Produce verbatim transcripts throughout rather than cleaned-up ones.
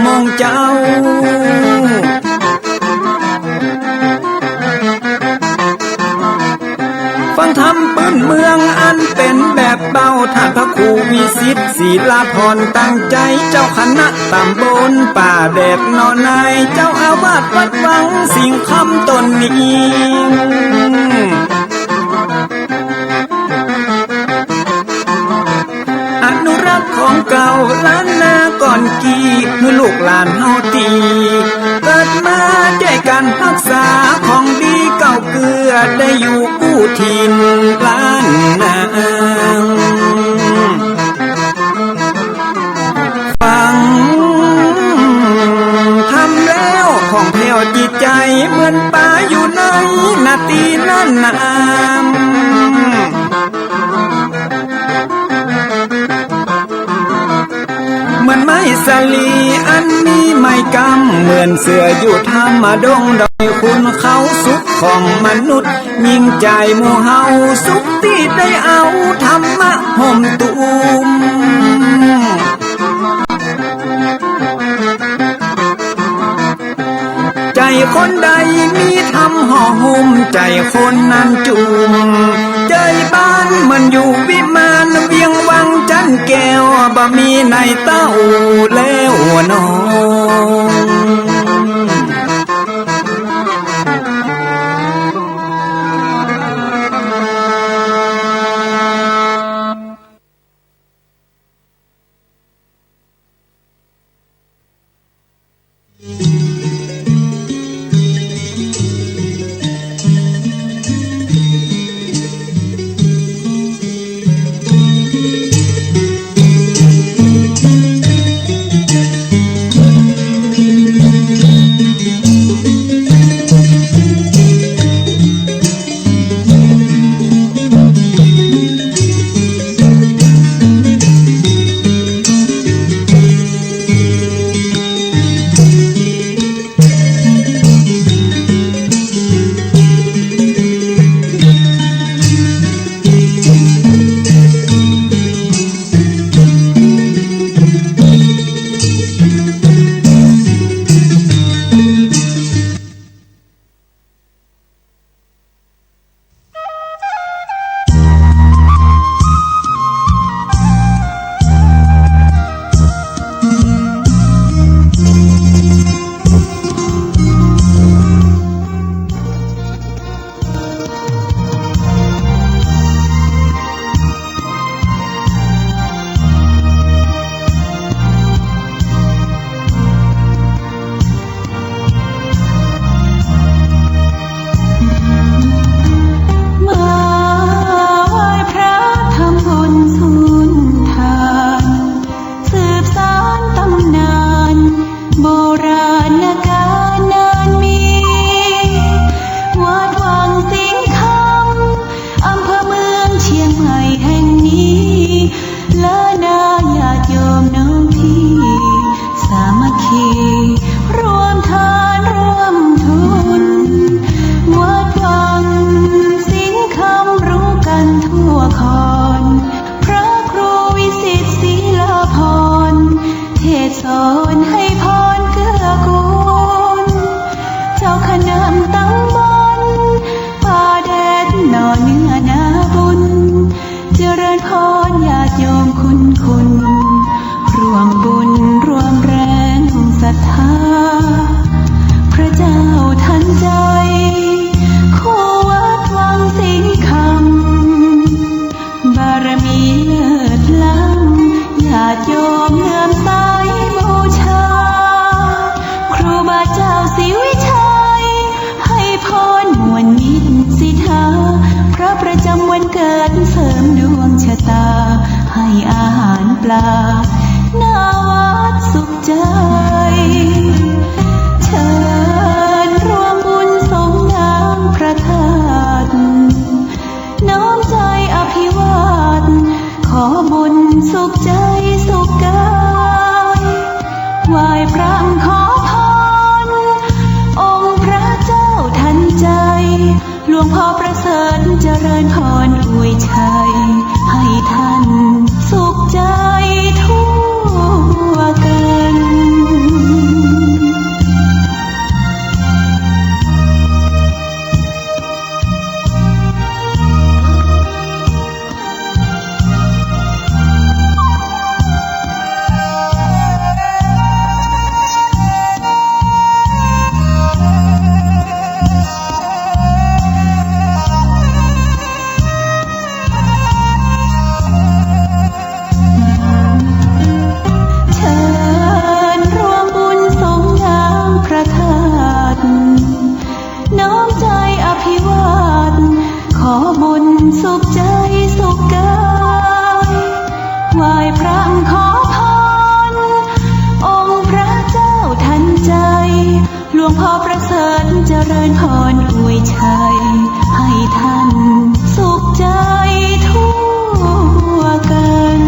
มงเจ้า ฟังธรรมปื้นเมืองอันเป๋นแบบเบา ต้านพระครูวิสิทธิ์ ศิลาพรณ์ ตั้งใจ๋ เจ้าคณะตำบลป่าแดดหนอ นายเจ้าอาวาสวัดวังสิงห์คำต๋นนี้ อนุรักษ์ของเก่าล้านนาก่อนกี้ หื้อลูกหลานเฮาตี้เกิดมา จ้วยกั๋นฮักษาของดีเก่าเกื้อ ได้อยู่กู้ถิ่นล้านนา ฟังธรรมแล้วผ่องแผ้วจิตใจ๋ เหมือนป๋าอยู่ในนาตี้นั้นนา เหมือนไม้สาลีอันมีไม้กำ เหมือนเสืออยู่ถ้ำดงดอย ขุนเขาสุขของมนุษย์ ยิ่งใจ๋หมู่เฮาสุขตี้ได้เอาธรรมะห่มตุ้ม ใจ๋คนใดมีธรรมห่อหุ้ม ใจ๋คนนั้นจุ่ม ใจ๋บ้านเหมือนอยู่วิมาน เวียงวังจันแก้ว บ่มีในเต้าแล้วหนอ มาไหว้พระทำบุญสุนทาน สืบสานต๋ำนานโบราณกาลนานมี วัดวังสิงห์คำ อำเภอเมืองเชียงใหม่แห่งนี้ และนาญาติโยมน้องพี่ สามัคคี ร่วมทานร่วมทุน วัดวังสิงห์คำรู้กันทั่วคอน พระครูวิสิทธิ์ศิลาพรณ์ เทศน์สอนให้พรเกื้อกูล เจ้าคณะตำบลป่าแดดหน่อเนื้อนาบุญ เจริญพรญาติโยมคุณคุณ ร่วมบุญร่วมแรงศรัทธา พระเจ้าทันใจ คู่วัดวังสิงห์คำ บารมีเลิศล้ำ ญาติโยมเลื่อมใสบูชา ครูบาเจ้าศรีวิชัย ให้พรมวลมิตรสิทธา พระประจำวันเกิดเสริมดวงชะตา ให้อาหารปลา หน้าวัดสุขใจ เชิญร่วมบุญสงน้ำพระธาตุ น้อมใจอภิวาท ขอบุญสุขใจสุขกาย ไหว้พระขอพร องค์พระเจ้าทันใจ หลวงพ่อประเสริฐเจริญพรอวยชัย ให้ท่านสุขใจทั่วกัน หลวงพ่อประเสริฐเจริญพรอวยชัย ให้ท่านสุขใจทั่วกัน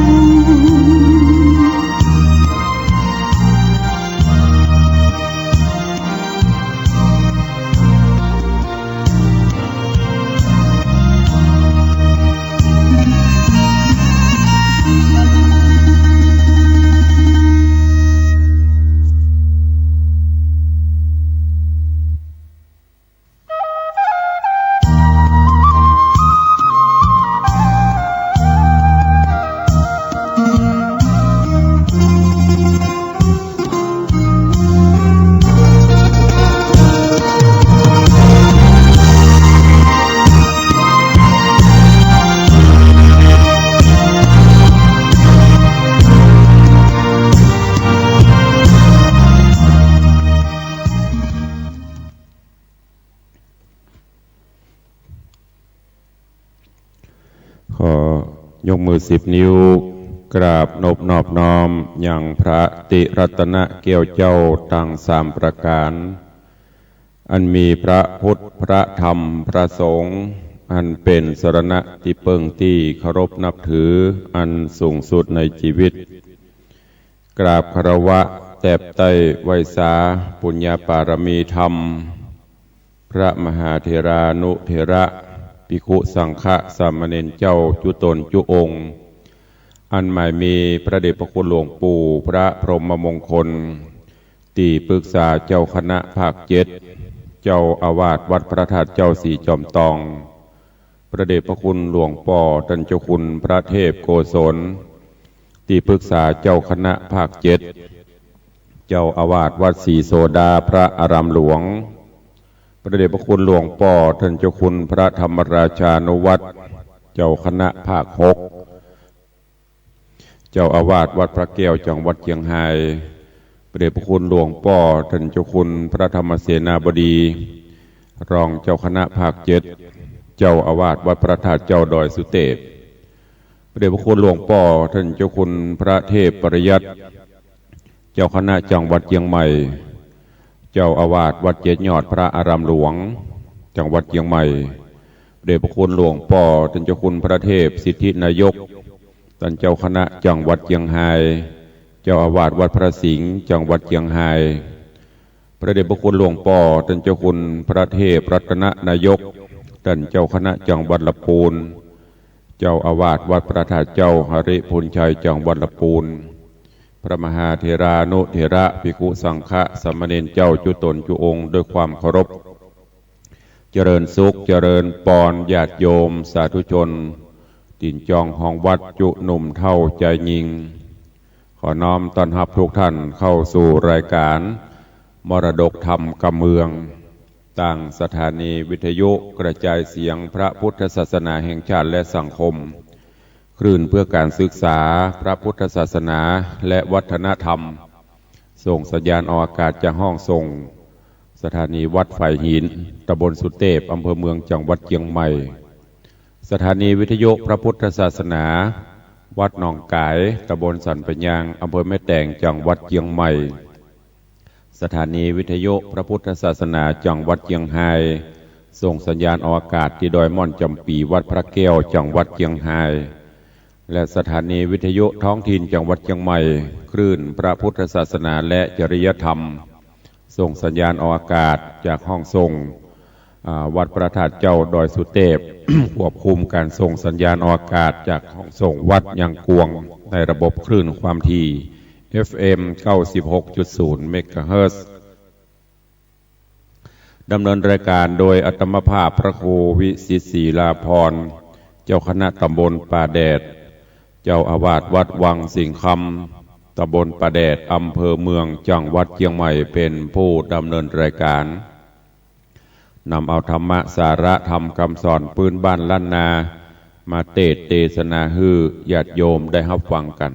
ขอยกมือสิบนิ้ว กราบนบนอบน้อมยังพระติรัตนแก้วเจ้าตังสามประก๋าน อันมีพระพุทธ พระธรรม พระสงฆ์ อันเป๋นสรณะตี้เปิ้งตี้เคารพนับถืออันสูงสุดในจีวิต กราบคารวะแตบใต้ไหว้สาปุญญาปารมีธรรม พระมหาเถรานุเถระ ภิกขุสังฆะสามเณรเจ้าจุ๊ต๋นจุ๊องค์ อันหมายมีพระเดชพระคุณหลวงปู่พระพรหมมงคล ตี้ปรึกษาเจ้าคณะภาคเจ็ด เจ้าอาวาสวัดพระธาตุเจ้าสีจอมตอง พระเดชพระคุณหลวงป้อต้านเจ้าคุณพระเทพโกศล ตี้ปรึกษาเจ้าคณะภาคเจ็ด เจ้าอาวาสวัดศรีโสดาพระอารามหลวง พระเดชพระคุณหลวงป้อต้านเจ้าคุณพระธรรมราชานุวัฒน์ เจ้าคณะภาคหก เจ้าอาวาสวัดพระแก้วจังหวัดเจียงฮาย พระเดชพระคุณหลวงป้อต้านเจ้าคุณพระธรรมเสนาบดี รองเจ้าคณะภาคเจ็ด เจ้าอาวาสวัดพระธาตุเจ้าดอยสุเตป พระเดชพระคุณหลวงป้อต้านเจ้าคุณพระเทพปริยัติ เจ้าคณะจังหวัดเจียงใหม่ เจ้าอาวาสวัดเจ็ดยอดพระอารามหลวง จังหวัดเจียงใหม่ พระเดชพระคุณหลวงป้อต้านเจ้าคุณพระเทพสิทธินายก ต้านเจ้าคณะจังหวัดเจียงฮาย เจ้าอาวาสวัดพระสิงห์ จังหวัดเจียงฮาย พระเดชพระคุณหลวงป้อต้านเจ้าคุณพระเทพรัตนนายก ต้านเจ้าคณะจังหวัดละปูน เจ้าอาวาสวัดพระธาตุเจ้าหริภุญชัยจังหวัดละปูน พระมหาเถรานุเถระภิกขุสังฆะสามเณรเจ้าจุ๊ต๋นจุ๊องค์ด้วยความเคารพ เจริญสุขเจริญปอน ญาติโยมสาธุชน ตี๋นจองฮองวัดจุ๊หนุ่มเฒ่าจายญิง ขอน้อมต้อนฮับทุกท่านเข้าสู่รายการมรดกธรรมกำเมือง ตางสถานีวิทยุกระจายเสียงพระพุทธศาสนาแห่งชาติและสังคม คลื่นเพื่อการศึกษาพระพุทธศาสนาและวัฒนธรรม ส่งสัญญาณออกอากาศจากห้องส่งสถานีวัดฝายหิน ตำบลสุเตป อำเภอเมือง จังหวัดเจียงใหม่ สถานีวิทยุพระพุทธศาสนาวัดหนองก๋าย ตำบลสันปะยาง อำเภอแม่แตง จังหวัดเจียงใหม่ สถานีวิทยุพระพุทธศาสนาจังหวัดเจียงฮาย ส่งสัญญาณออกอากาศตี้ดอยม่อนจ๋ำปี วัดพระแก้ว จังหวัดเจียงฮาย และสถานีวิทยุท้องถิ่นจังหวัดเจียงใหม่ คลื่นพระพุทธศาสนาและจริยธรรม ส่งสัญญาณออกอากาศจากห้องส่ง อ่า วัดพระธาตุเจ้าดอยสุเตป ควบคุมการส่งสัญญาณออกอากาศจากห้องส่งวัดยังกวง ในระบบคลื่นความถี่ เอฟเอ็ม เก้าสิบหกจุดศูนย์ เมกะเฮิรตซ์ ดำเนินรายการโดยอาตมาภาพพระครูวิสิทธิ์ ศิลาภรณ์ เจ้าคณะตำบลป่าแดด เจ้าอาวาสวัดวังสิงห์คำ ตำบลป่าแดด อำเภอเมือง จังหวัดเจียงใหม่ เป๋นผู้ดำเนินรายการ นำเอาธรรมะสาระธรรมกำสอนปื๊นบ้านล้านนา มาเตสน์เตสนาหื้อญาติโยมได้ฮับฟังกั๋น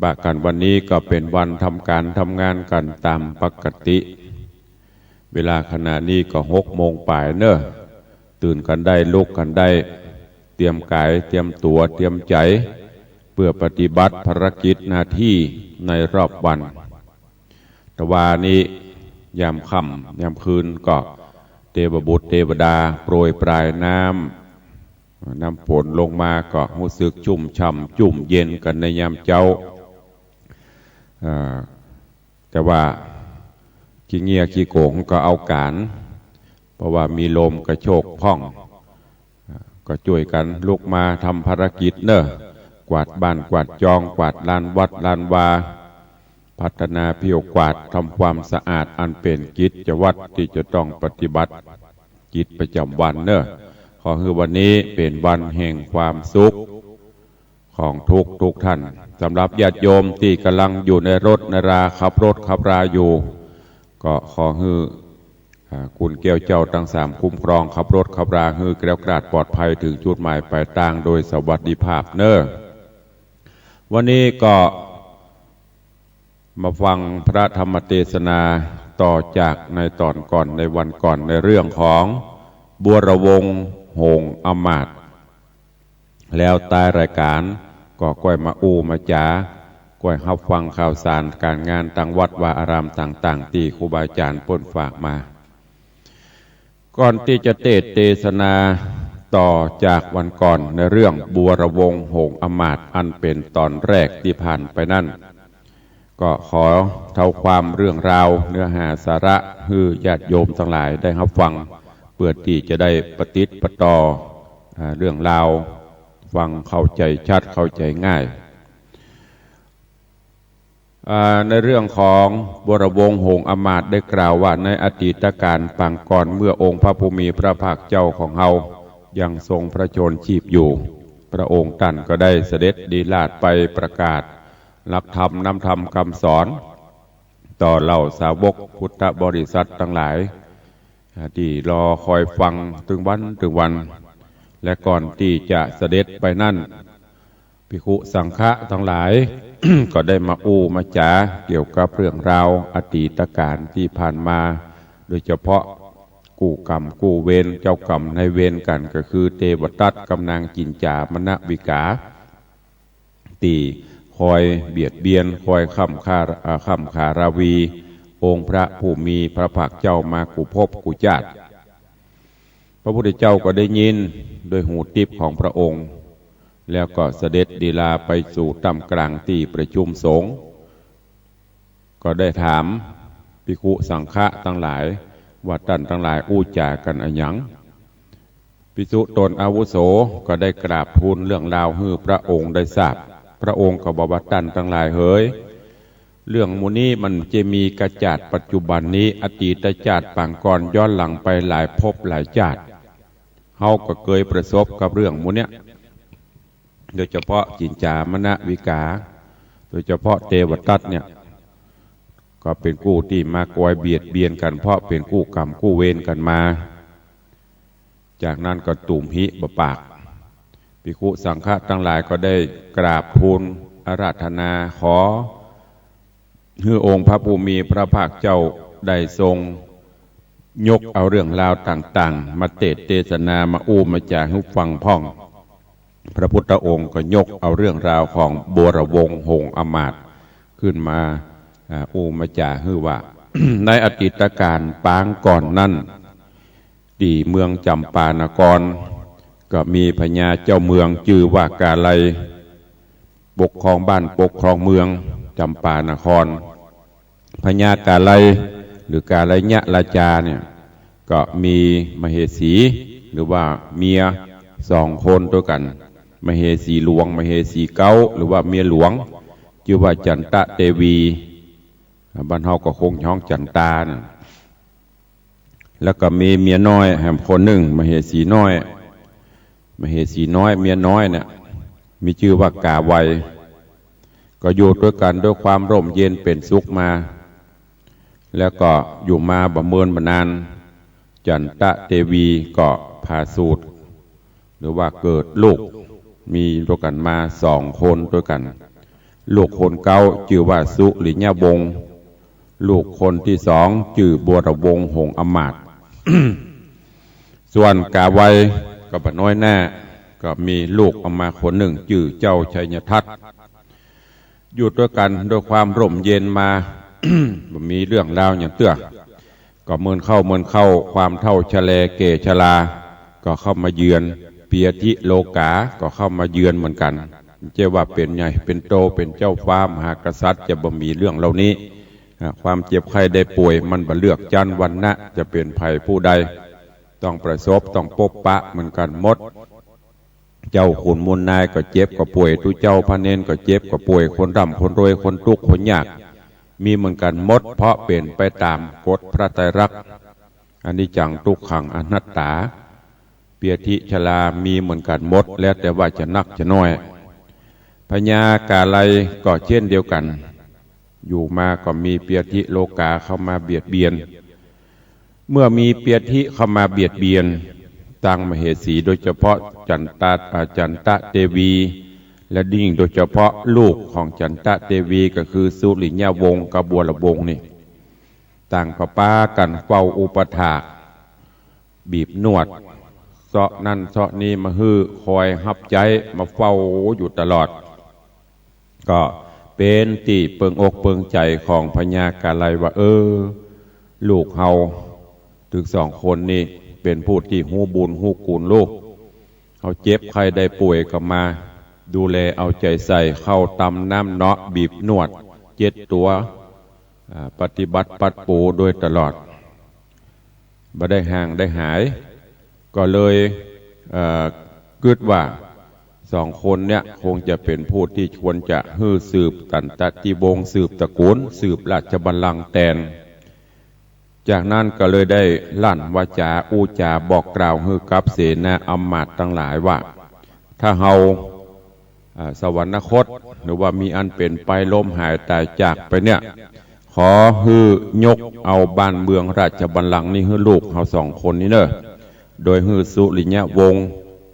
ปะกั๋นวันนี้ก็เป๋นวันทำก๋านทำงานกั๋นต๋ามปกติ เวลาขณะนี้ก็หกโมงป๋ายเน่อ ตื่นกั๋นได้ ลุกกั๋นได้ เตรียมก๋าย เตรียมตั๋ว เตรียมใจ๋ เปื้อปฏิบัติภารกิจหน้าตี้ในรอบวัน ตะวานี้ ยามค่ำยามคืนก็เตวบุตรเตวดาโปรยปรายน้ำ น้ำฝนลงมาก็ฮู้สึกชุ่มฉ่ำจุ่มเย็นกั๋นในยามเจ๊า เอ่อ แต่ว่าขี้เงี้ยขี้โก๋งก็เอาก๋าน เพราะว่ามีลมกระโชกพ่อง ก็จ้วยกั๋นลุกมาทำภารกิจเน่อ กวาดบ้านกวาดจอง กวาดลานวัดลานวา พัฒนาผิวกวาด ทำความสะอาดอันเป๋นกิจวัตรตี้จะต้องปฏิบัติกิจประจำวันเน่อ ขอหื้อวันนี้เป๋นวันแห่งความสุขของทุกทุกท่าน สำหรับญาติโยมตี้ก่ำลังอยู่ในรถในราขับรถขับราอยู่ ก็ขอหื้อ อ่า คุณแก้วเจ้าตังสามคุ้มครองขับรถขับราหื้อแคล้วคลาดปลอดภัยเถิงจุดหมายปลายตางโดยสวัสดิภาพเน่อ วันนี้ก็มาฟังพระธรรมเตสนาต่อจากในต๋อนก่อนในวันก่อนในเรื่องของบัวรวงศ์หงส์อำมาตย์ แล้วต๊ายรายก๋านก็ก้อยมาอู้มาจ๋า ก้อยฮับฟังข่าวสารก๋านงานตางวัดวาอารามต่างๆ ตี้ครูบาอาจ๋ารย์เปิ้นฝากมา ก่อนตี้จะเตสน์เตสนาต่อจากวันก่อนในเรื่องบัวรวงศ์หงส์อำมาตย์อันเป๋นต๋อนแรกตี้ผ่านไปนั้น ก็ขอเท้าความเรื่องราวเนื้อหาสาระหื้อญาติโยมตังหลายได้ฮับฟัง เปื้อตี้จะได้ปะติดปะต่อ อ่า เรื่องราว ฟังเข้าใจ๋ชัดเข้าใจ๋ง่าย อ่า ในเรื่องของบัวรวงศ์หงส์อำมาตย์ได้กล่าวว่า ในอดีตกาลปางก่อนเมื่อองค์พระผู้มีพระภาคเจ้าของเฮายังทรงพระชนม์ชีพอยู่ พระองค์ต้านก็ได้เสด็จลีลาศไปประกาศหลักธรรมนำธรรมกำสอน ต่อเหล่าสาวกพุทธบริษัทตังหลาย อ่า ตี้รอคอยฟังตึงวันตึงวัน และก่อนตี้จะเสด็จไปนั้น ภิกขุสังฆะตังหลาย ก็ได้มาอู้มาจ๋าเกี่ยวกับเรื่องราวอดีตกาลตี้ผ่านมา โดยเฉพาะกู้กรรมกู้เวร เจ้ากรรมนายเวรกั๋นก็คือเตวทัตกับนางจิ๋นจ๋ามณวิกา ตี้คอยเบียดเบียน คอยค้ำคา อ่า ค้ำคาราวี องค์พระผู้มีพระภาคเจ้ามากู้ภพกู้จาติ พระพุทธเจ้าก็ได้ยินด้วยหูติ๊บของพระองค์ แล้วก็เสด็จลีลาไปสู่ต้ามกลางตี้ประชุมสงฆ์ ก็ได้ถามภิกขุสังฆะตังหลายว่า ต้านตังหลายอู้จ๋ากั๋นอะหยัง ภิกษุต๋นอาวุโสก็ได้กราบทูลเรื่องราวหื้อพระองค์ได้ทราบ พระองค์ก็บอกว่า ต้านตังหลายเหย เรื่องหมู่นี้มันจะมีกระจาดปัจจุบันนี้ อดีตจาติปางก่อนย้อนหลังไปหลายภพหลายจาติ เฮาก็เกยประสบกับเรื่องหมู่เนี้ย โดยเฉพาะจิ๋นจ๋ามณวิกา โดยเฉพาะเตวทัตเนี่ย ก็เป๋นกู้ตี้มาคอยเบียดเบียนกั๋น เพราะเป๋นกู้กรรมกู้เวรกั๋นมา จากนั้นก็ตุ่มหิบะปาก ภิกขุสังฆะตังหลายก็ได้กราบทูลอาราธนาขอ หื้อองค์พระผู้มีพระภาคเจ้าได้ทรงยกเอาเรื่องราวต่างๆ มาเตสน์เตสนา มาอู้มาจ๋าหื้อฟังพ่อง พระพุทธองค์ก็ยกเอาเรื่องราวของบัวรวงศ์หงส์อำมาตย์ขึ้นมา อ่า อู้มาจ๋าหื้อว่า ในอดีตกาลปางก่อนนั้น ตี้เมืองจำปานคร ก็มีพญาเจ้าเมืองจื้อว่ากาไลย ปกครองบ้านปกครองเมืองจำปานคร พญากาไลยหรือกาไลยะราชาเนี่ย ก็มีมเหสีหรือว่าเมียสองคนตวยกั๋น มเหสีหลวง มเหสีเก๊า หรือว่าเมียหลวง จื้อว่าจันตะเตวี บ้านเฮาก็คงฮ้องจันตาน่ะ แล้วก็มีเมียน้อยแหมคนนึ่ง มเหสีน้อย มเหสีน้อย เมียน้อยเนี่ย มีจื้อว่ากาไว ก็อยู่ตวยกั๋นด้วยความร่มเย็นเป๋นสุขมา แล้วก็อยู่มาบ่เมินบ่นาน จันตะเตวีก็ผ่าสูติ หรือว่าเกิดลูก มีตวยกั๋นมาสองคนตวยกั๋น ลูกคนเก๊าจื้อว่าสุริยวงศ์ ลูกคนตี้สองจื้อบัวรวงศ์หงส์อำมาตย์ ส่วนกาไวก็บ่น้อยหน้า ก็มีลูกออกมาคนนึ่งจื้อเจ้าชัยทัตติ์ อยู่ตวยกั๋นด้วยความร่มเย็นมา บ่มีเรื่องราวหยังเตื้อ ก็เมินเข้าเมินเข้า ความเฒ่าชะแลแก่ชราก็เข้ามาเยือน เปียธิโลก๋าก็เข้ามาเยือนเหมือนกั๋น บ่ใจ้ว่าเป๋นใหญ่เป๋นโตเป๋นเจ้าฟ้ามหากษัตริย์ จะบ่มีเรื่องเหล่านี้ อ่า ความเจ็บไข้ได้ป่วยมันบ่เลือกจั๊นวรรณะ จะเป๋นใผผู้ใด ต้องประสบต้องปบปะเหมือนกั๋นหมด เจ้าขุนมูลนายก็เจ็บก็ป่วย ตุ๊เจ้าพระเณรก็เจ็บก็ป่วย คนร่ำคนรวย คนตุ๊กข์คนยาก มีเหมือนกั๋นหมด เพราะเป๋นไปต๋ามกฎพระไตรลักษณ์ อนิจจัง ทุกขัง อนัตตา เปียธิชรามีเหมือนกั๋นหมด แล้วแต่ว่าจะนักจะน้อย พญากาไลยก็เช่นเดียวกั๋น อยู่มาก็มีเปียธิโลก๋าเข้ามาเบียดเบียน เมื่อมีเปียธิเข้ามาเบียดเบียน ตังมเหสี โดยเฉพาะจันตะ อ่า จันตะเตวี และยิ่งโดยเฉพาะลูกของจันตะเตวีก็คือสุริยวงศ์กับบัวรวงศ์นี่ ต่างก็ปากั๋นเฝ้าอุปถาก บีบนวด เซาะนั่นเซาะนี่มาหื้อ คอยฮับใจ๊ มาเฝ้าอยู่ตลอด ก็เป๋นตี้เปิงอกเปิงใจ๋ของพญากาไลยว่า เออ ลูกเฮาตึงสองคนนี่เป๋นผู้ตี้ฮู้บุญฮู้คุณลูก เฮาเจ็บไข้ได้ป่วยก็มาดูแลเอาใจ๋ใส่ เข้าตำน้ำเนาะ บีบนวด เจ็ดตั๋ว อ่า ปฏิบัติปัดปูโดยตลอด บ่ได้ห่างได้หาย ก็เลย เอ่อ กึ๊ดว่าสองคนเนี่ยคงจะเป๋นผู้ตี้ควรจะหื้อสืบจันตะเตวีวงศ์ สืบตระกูล สืบราชบัลลังก์แตน จากนั้นก็เลยได้ลั่นวาจาอู้จ๋าบอกกล่าวหื้อกับเสนาอำมาตย์ตังหลายว่า ถ้าเฮา อ่า สวรรคต หรือว่ามีอันเป๋นไป ล้มหายต๋ายจากไปเนี่ย ขอหื้อยกเอาบ้านเมืองราชบัลลังก์นี้หื้อลูกเฮาสองคนนี้เน่อ โดยหื้อสุริยวงศ์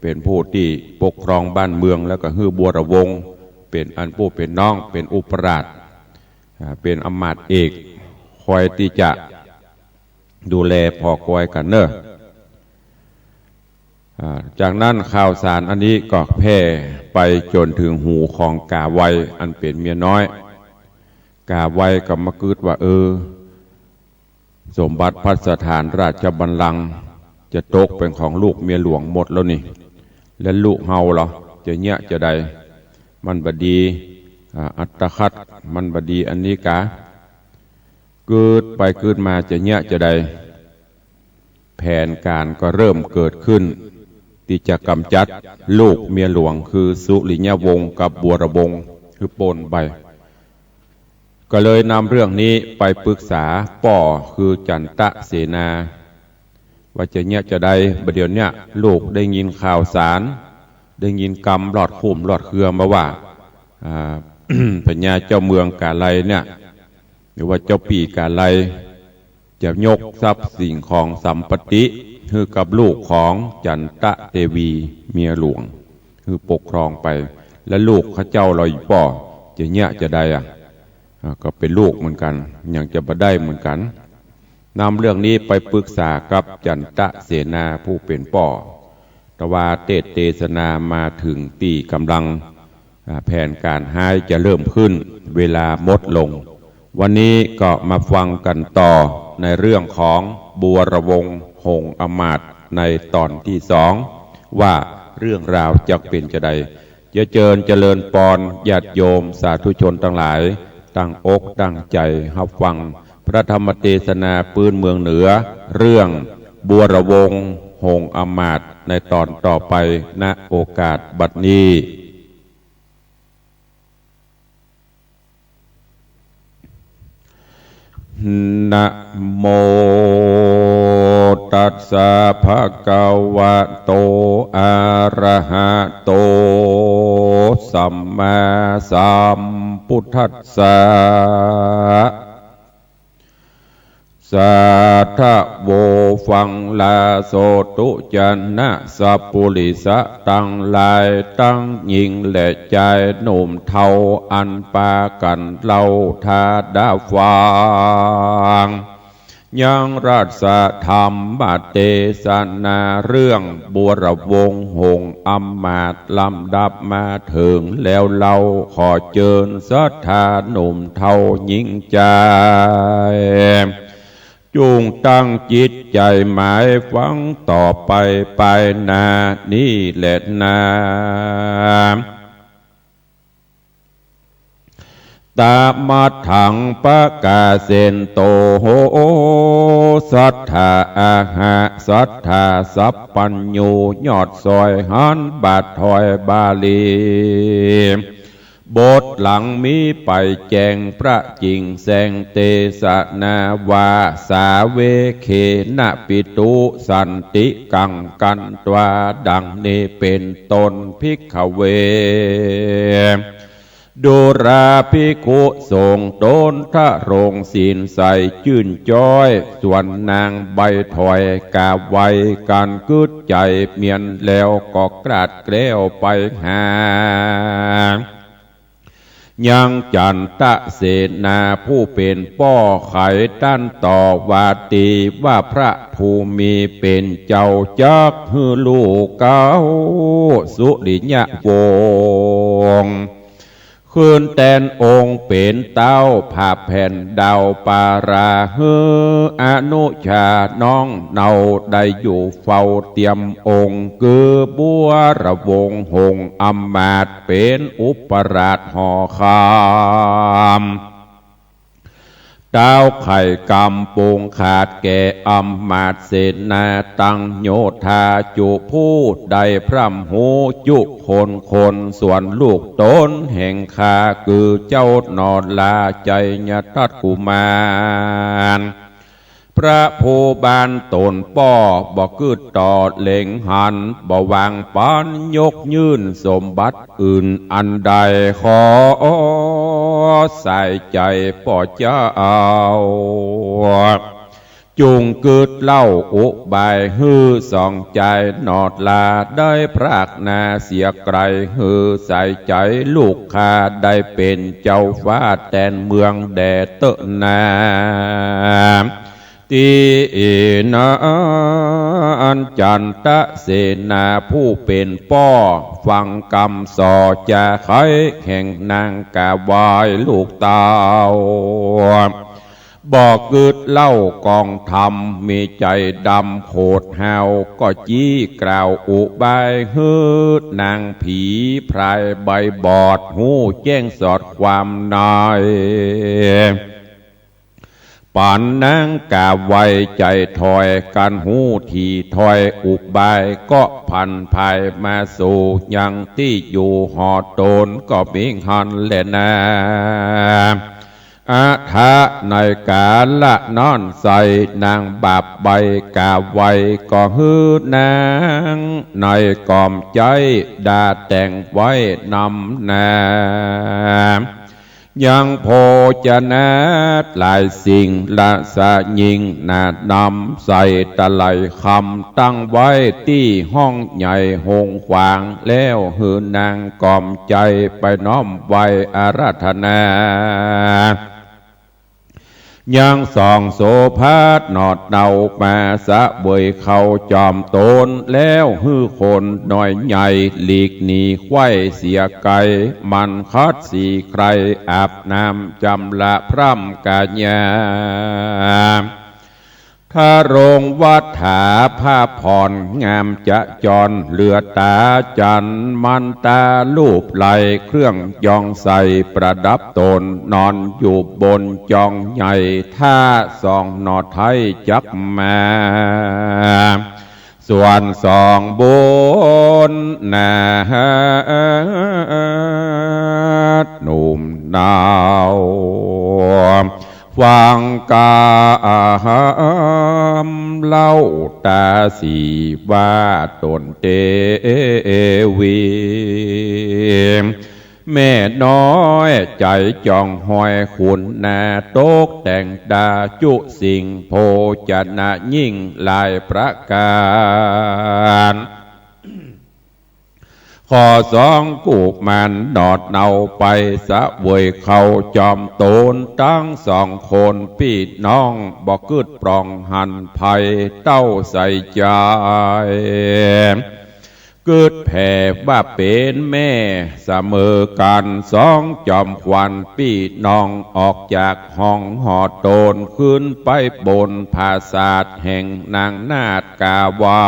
เป๋นผู้ตี้ปกครองบ้านเมือง แล้วก็หื้อบัวรวงศ์เป๋นอันผู้เป๋นน้อง เป๋นอุปราช อ่า เป๋นอำมาตย์เอก คอยตี้จะดูแลผ่อกอยกั๋นเน่อ อ่า จากนั้นข่าวสารอันนี้ก็แพร่ไปจ๋นเถิงหูของก๋าไวย อันเป๋นเมียน้อย ก๋าไวยก็มากึ๊ดว่า เออ สมบัติพัสถานราชบัลลังก์จะตกเป๋นของลูกเมียหลวงหมดแล้วนี่ และลูกเฮาเหรอ จะเยียะจาใด มันบ่ดี อ่า อัตคัด มันบ่ดีอันนี้กา กึ๊ดไปกึ๊ดมาจะเยียะจาใด แผนก๋านก็เริ่มเกิดขึ้น ตี้จะก๋ำจัดลูกเมียหลวงคือสุริยวงศ์กับบัวรวงศ์หื้อป๊นไป ก็เลยนำเรื่องนี้ไปปรึกษาป้อคือจันตะเสนา ว่าจะเยียะจาใด บ่าเดี่ยวเนี้ยลูกได้ยินข่าวสาร ได้ยินกำลอดคุ้มลอดเครือมาว่า อ่า พญาเจ้าเมืองกาไลยเนี่ย หรือว่าเจ้าปี้กาไลย จะยกทรัพย์สิ่งของสัมปติหื้อกับลูกของจันตะเตวีเมียหลวง หื้อปกครองไป และลูกข้าเจ้าเหล่าอี้ป้อจะเยียะจาใดอะ อ่า ก็เป๋นลูกเหมือนกั๋น ยังจะบ่ได้เหมือนกั๋น นำเรื่องนี้ไปปรึกษากับจันตะเสนาผู้เป๋นป้อ ตวาเตสน์เตสนามาเถิงตี้ก๋ำลัง อ่า แผนก๋านฮ้ายจะเริ่มขึ้น เวลาหมดลง วันนี้ก็มาฟังกั๋นต่อในเรื่องของบัวรวงศ์หงส์อำมาตย์ในต๋อนตี้สอง ว่าเรื่องราวจะเป๋นจาใด จะเจิญเจริญปอนญาติโยมสาธุชนตังหลาย ตั้งอกตั้งใจ๋ฮับฟังพระธรรมเตสนาปื๊นเมืองเหนือ เรื่องบัวรวงศ์หงส์อำมาตย์ในต๋อนต่อไป ณ โอกาสบัดนี้ นะโมตัสสะภะคะวะโต อะระหะโต สัมมาสัมพุทธัสสะ สาธะโว ฟังลาโสตุ จะนะสัปปุริสะตังหลาย ตังญิงและจายหนุ่มเฒ่า อันปากั๋นเล่าถ้าดาฟัง ยังรัสธรรมเตสนาเรื่องบัวรวงศ์หงส์อำมาตย์ลำดับมาเถิงแล้วเล่า ขอเจิญศรัทธาหนุ่มเฒ่าญิงจาย จุ่งตั้งจิตใจ๋หมายฟังต่อไป ไปหน้านี้แลนา ตะมัทธัง ปะกาเสนโต โห สัตถา อะหะ สัตถา สัพพัญญู ยอดสอยหันบาทถอยบาลี บทหลังมีไปแจ้งพระจิ่งแสงเตสนาว่า สาเวเขนะปิตุสันติกัง กันตวาดังนี้เป๋นต้น ภิกขเว ดูราภิกขุสงฆ์ต๋นทรงศีลใสจื้นจ้อย ส่วนนางใบ้ถอยกาไหว้ กั๋นกึ๊ดใจ๋เมียนแล้วก็กราดแกล้วไปหา ยังจันตะเสนาผู้เป๋นป้อ ไขตันต่อว่า ตีว่าพระผู้มีเป๋นเจ้าจักหื้อลูกเก๊าสุริยวงศ์ ขึ้นแตนองค์เป๋นเต๊า ผาแผ่นดาวปารา หื้ออนุชาน้องเนาได้อยู่เฝ้าเตียมองค์ คือบัวระวงศ์หงส์อำมาตย์ เป๋นอุปราชหอคาม เต๊าไข่กำปงขาดแก่อำมาตย์เสนา ตังโยธาจุผู้ได้พร่ำฮู้จุคนคน ส่วนลูกต๋นแห่งข้าคือเจ้าหนอลาไชยทัตตกุมาร พระผู้บ้านต๋นป้อบ่กึ๊ดต่อเล็งหัน บ่วางปันยกยื่นสมบัติอื่นอันใด ขอสายใจ๋ป้อเจ้า จุ่งกึ๊ดเล่าอุบายหื้อสองจายหนอลา ได้พรากนาเสียไกล หื้อสายใจ๋ลูกข้าได้เป๋นเจ้าฟ้าแตนเมืองแด่เต๊อะนา ตี้นั้นจันตะเสนาผู้เป๋นป้อ ฟังกำส่อจาไขแห่งนางกาไหว้ลูกเต้า บ่กึ๊ดเล่ากองธรรม มีใจ๋ดำโขดห้าว ก็จี้กล่าวอุบายหื้อนางผีพรายใบบอด ฮู้แจ้งสอดความใน ปานนางกาไหว้ใจ๋ถอย กั๋นฮู้ถี่ถ้อยอุบาย ก็ผันผายมาสู่ยังตี้อยู่หอต๋น ก็มีหั้นแลนา อะถะ ในกาละนั้นไส้ นางบาปใบกาไหว้ ก็หื้อนางในก๋อมใจ๊ดาแต่งไว้นำนา ยังโภจนะหลายสิ่ง ละสะยิ่งหนานำใส่ตะไหลคำ ตั้งไว้ตี้ห้องใหญ่โฮงขวาง แล้วหื้อนางก๋อมใจ๋ไปน้อมไหว้อาราธนา ยังสองโสภาหนอเนามาเสวยเข้าจอมต๋น แล้วหื้อคนน้อยใหญ่หลีกหนีไขว้เสียไกล หมั่นขัดสีใคร่อาบน้ำจำระพร่ำกายา ทรงวัฏฐาผ้าผ่อนงามจะจร เหลือต๋าจั๋นมันตาลูปไหล่ เครื่องยองใส่ประดับต๋น นอนอยู่บนจองใหญ่ ถ้าส่องหนอไท้จักมา ส่วนสองบนนา หนุ่มเนา ฟังกำเล่าต๋าสีว่าต๋นเตวี แม่น้อยใจ๋จองฮอยขุนนา ตกแต่งดาจุสิ่งโภจนะยิ่งหลายประก๋าน ขอสองกุมารหนอเนาไปเสวยเข้าจอมต๋น ตังสองคนปี้น้องบ่กึ๊ดปรองหันภัยเต้าใส่ใจ๋ กึ๊ดแผ่ว่าเป๋นแม่เสมอกั๋น สองจอมขวัญปี้น้อง ออกจากห้องหอตน ขึ้นไปบนผาสาทแห่งนางนาฏก๋าไหว้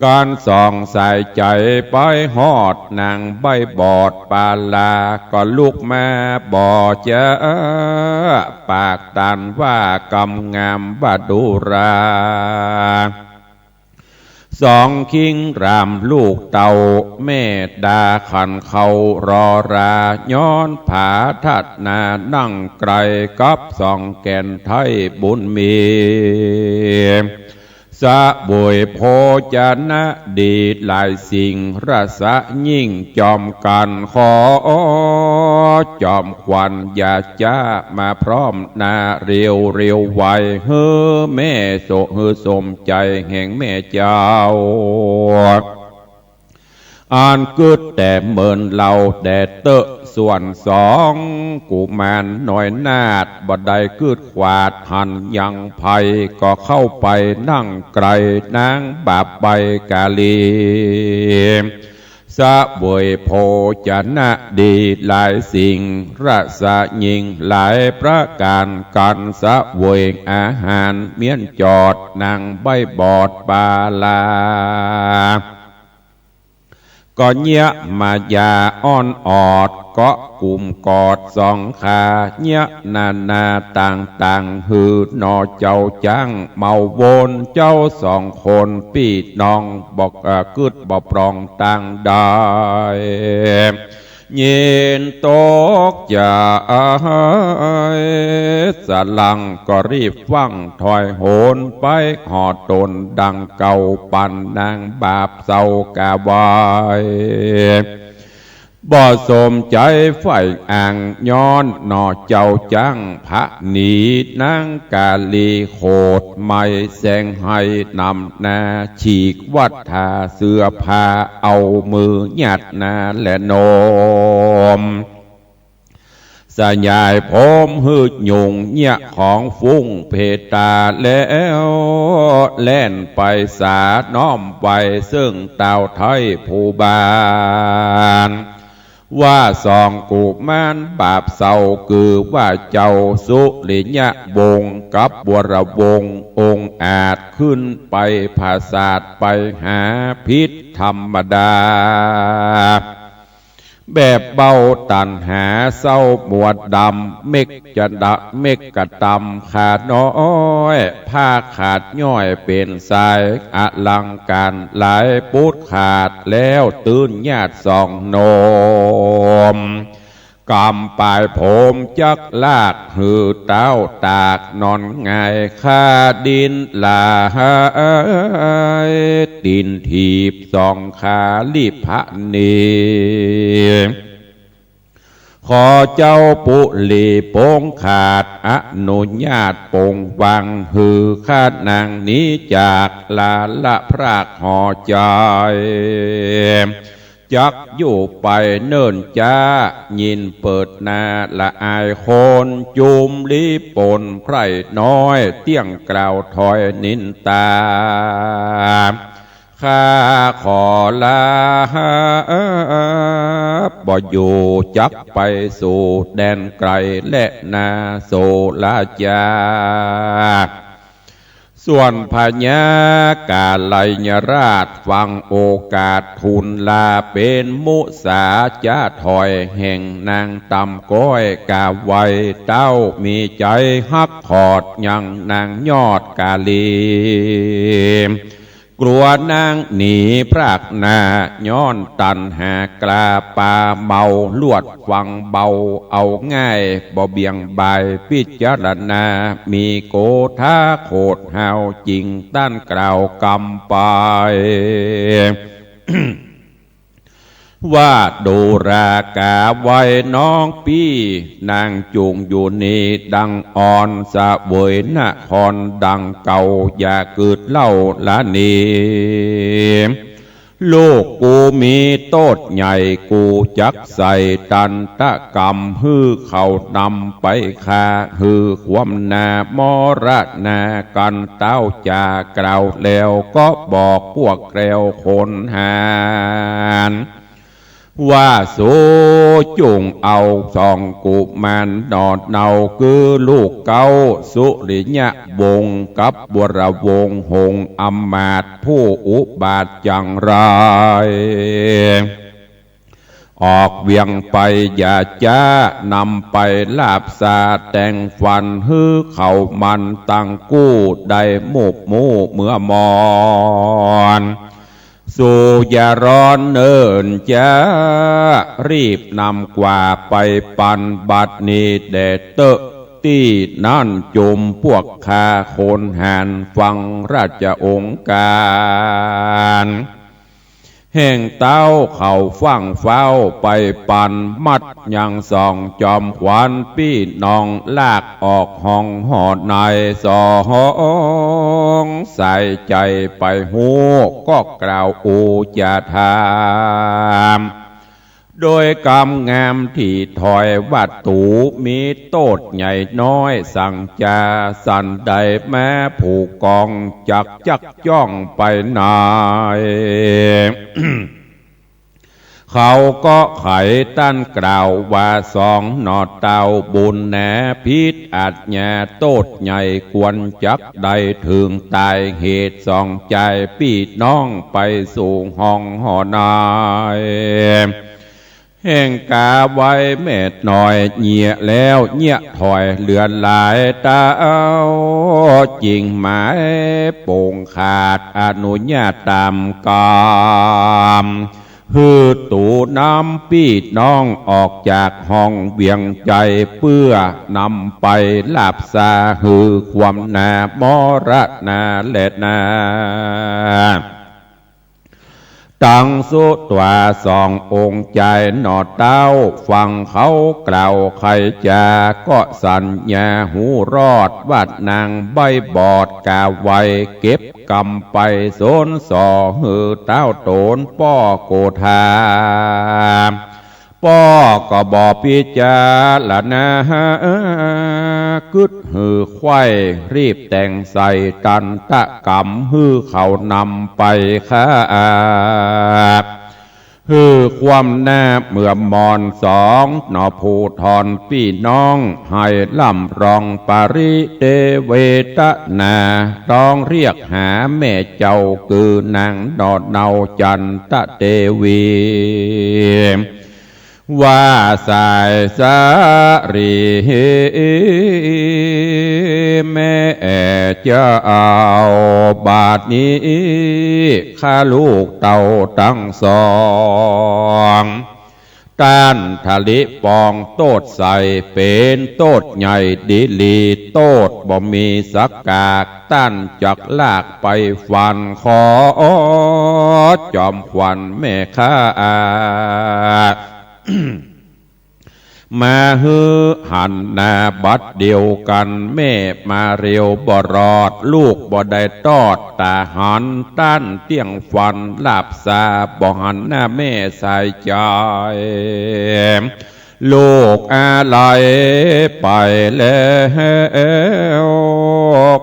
กั๋นส่องสายใจ๋ไปฮอดนางใบ้บอดปาลา ก็ลุกมาบ่จ๊า ปากตันว่ากำงามว่าดูรา สองคิงรามลูกเต้า แม่ดาขันเขารอรา ย้อนผาทัดนานั่งไกล กับสองแก่นไท้บุญมี เสวยโภจนะดีหลายสิ่ง ราชยิ่งจอมกั๋น ขอจอมขวัญอย่าจ๊า มาพร้อมนาเร็วเร็วไว หื้อแม่โส หื้อสมใจ๋แห่งแม่เจ้า อันกึ๊ดแต่เมินเล่าแต่เต๊อะ ส่วนสองกุมารน้อยนาฏ บ่ได้กึ๊ดขวาดหันยังใผ ก็เข้าไปนั่งไกลนางบาปใบ้ก๋าลี เสวยโภจนะดีหลายสิ่ง ราชยิ่งหลายประก๋าน กั๋นเสวยอาหารเมี้ยนจอดนางใบ้บอดปาลา ก็เยียะมายาอ้อนออด เกาะกุมกอดสองขา เยียะนานาต่างๆ หื้อหน่อเจ้าจ๊างเมาวน เจ้าสองคนปี้น้อง บ่ เอ่อ กึ๊ดบ่ปรองตางใด ยินตกใจ๋ สลังก็รีบฟั่งถอยโหนไปหอตนดังเก่า ปันนางบาปเศร้าก๋าไหว้ บ่สมใจ๋ใฝ่อัง ย้อนหน่อเจ้าจ๊างผะหนี นางก๋าลีโขดไหม้แสงไห้นำหน้า ฉีกวัตถาเสื้อผ้า เอามือยัดหน้าและนม สยายผมหื้อยุงเยียะของฟุ้งเพตาแล้ว แล่นไปสาน้อมไหว้เซิ่งต้าวไท้ภูบาล ว่าสองกุมารบาปเศร้า คือว่าเจ้าสุริยวงศ์กับวรวงศ์องอาจ ขึ้นไปผาสาทไปหาผิดธรรมดา แบบเบาตัณหาเศร้ามัวดำ เม็กจะดะ เม็กกะตำขาน้อย ผ้าขาดย่อยเป๋นสาย อลังก๋ารหลายปูดขาด แล้วตื้นญาติสองหนม ก๋ำป๋ายผมจักลาก หื้อต้าวตากนอนหงายคาดินหลาย ตี๋นถีบสองขาลีบผะหนี ขอเจ้าปุรีปงขาด อนุญาตปงวัง หื้อข้านางหนีจาก ลาละพรากหอใจ๋ จักอยู่ไปเนิ่นจ๊า ยินเปิดหน้าละอายคน จุมลีปนไพร่น้อย เตี้ยงกล่าวถอยนินตา ข้าขอลา บ่อยู่จักไปสู่แดนไกลแลนา โสราจา ส่วนพญากาไลยราชฟังโอกาสทูลลา เป๋นมุสาจ๊าถอยแห่งนางตำก้อยก๋าไหว้ เต้ามีใจ๋ฮักขอดยังนางยอดก๋าลี กลัวนางหนีพรากหน้า ย้อนตัณหาก๋าปาเมา ลวดฟังเบาเอาง่าย บ่เบี่ยงบ่ายพิจารณา มีโกธาโขดห้าวจิ่ง ต้านกล่าวกำไป ว่าดูราก๋าไหว้น้องปี้ นางจุ่งอยู่นี่ดังอ่อน เสวยนครดังเก่า อย่ากึ๊ดเล่าละหนี ลูกกูมีโต้ษใหญ่ กูจักใส่ตันตกรรม หื้อเขานำไปฆ่า หื้อความหน้ามรณา กันเต้าจ๋ากล่าวแล้ว ก็บอกพวกแคล้วคนหาญ ว่าสูจุ่งเอาสองกุมารหน่อเนา คือลูกเก๊าสุริยวงศ์กับบวรวงศ์หงส์อำมาตย์ ผู้อุบาทจังไร ออกเวียงไป อย่าจ๊านำไปลาบซา แต่งฟันหื้อเขามันตังกู้ ได้มูบมู่เมื่อมอน สูอย่าร้อนเนิ่นจ๊า รีบนำกว่าไปปัน บัดนี้แด่เต๊อะ ตี้นั่นจุมพวกข้าคนหาญ ฟังราชองค์การ แห่งเต้าเขาฟั่งฟ้าวไปปัน มัดยังสองจอมขวัญปี้น้อง ลากออกห้องหอใน สองสายใจ๋ไปฮู้ ก็กล่าวอู้จ๋าถาม โดยกำงามถี่ถ้อย ว่าตูมีโต้ษใหญ่น้อยสังจ๋า สันใดแม้ผู้กองจักจักจ้องไปใน เขาก็ไขตันกล่าวว่า สองหน่อเต้าบุญหนา ผิดอาญาโต้ษใหญ่ควรจักได้เถิงต๋าย เหตุสองจายปี้น้องไปสู่ห้องหอใน แห่งก๋าไว้แม่น้อยเยียะแล้วเยียะถ้อยเหลือหลาย เต้าจิ่งหมายโป่งขาดอนุญาตต๋ามกำ หื้อตูนำปี้น้องออกจากห้องเวียงใจ๋ เปื้อนำไปลาบซา หื้อความหน้ามรณาแลนา ตังสุตวาสององค์จายหน่อเต้า ฟังเขากล่าวไขจ๋า ก็สัญญาหูรอด ว่านางใบ้บอดกาไว เก็บกำไปสนส่อ หื้อเต้าต๋นป้อโกธา ป้อก็บ่พิจารณา กึ๊ดหื้อไขว้ รีบแต่งใส่ตันตกรรม หื้อเขานำไปฆ่า หื้อความหน้าเมื่อมอน สองหน่อผู้ทอนปี้น้อง ให้ร่ำร้องปริเทวเทศนา ร้องเรียกหาแม่เจ้า คือนางหน่อเนาจันทเทวี ว่าสายสาลี แม่เจ้า บาดนี้ข้าลูกเต้าตังสอง ต้านทะลิปองโต้ษใส่ เป๋นโต้ษใหญ่ดีหลี โต้ษบ่มีสักกาก ต้านจักลากไปฟัน ขอจอมขวัญแม่ข้า มาหื้อหันหน้าบัดเดียวกั๋น แม่มาเร็วบ่รอด ลูกบ่ได้ตอดต๋าหัน ต้านเตี้ยงฟันลาบซา บ่หันหน้าแม่สายใจ๋ ลูกอาลัยไปแล้ว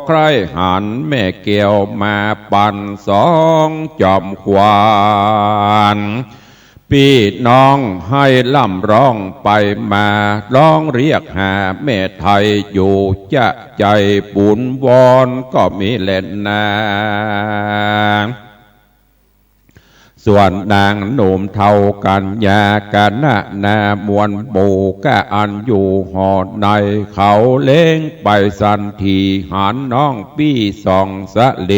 ใคร่หันแม่แก้วมาปัน สองจอมขวัญ ปี้น้องให้ร่ำร้องไปมา ร้องเรียกหาแม่ไทยอยู่ จะใจ๋บุญวอนก็มีแลนา ส่วนนางหนุ่มเฒ่ากัญญา คณะหน้ามวลหมู่ก้า อันอยู่หอใน เขาเล็งไปสันที หันน้องปี้สองสะเหล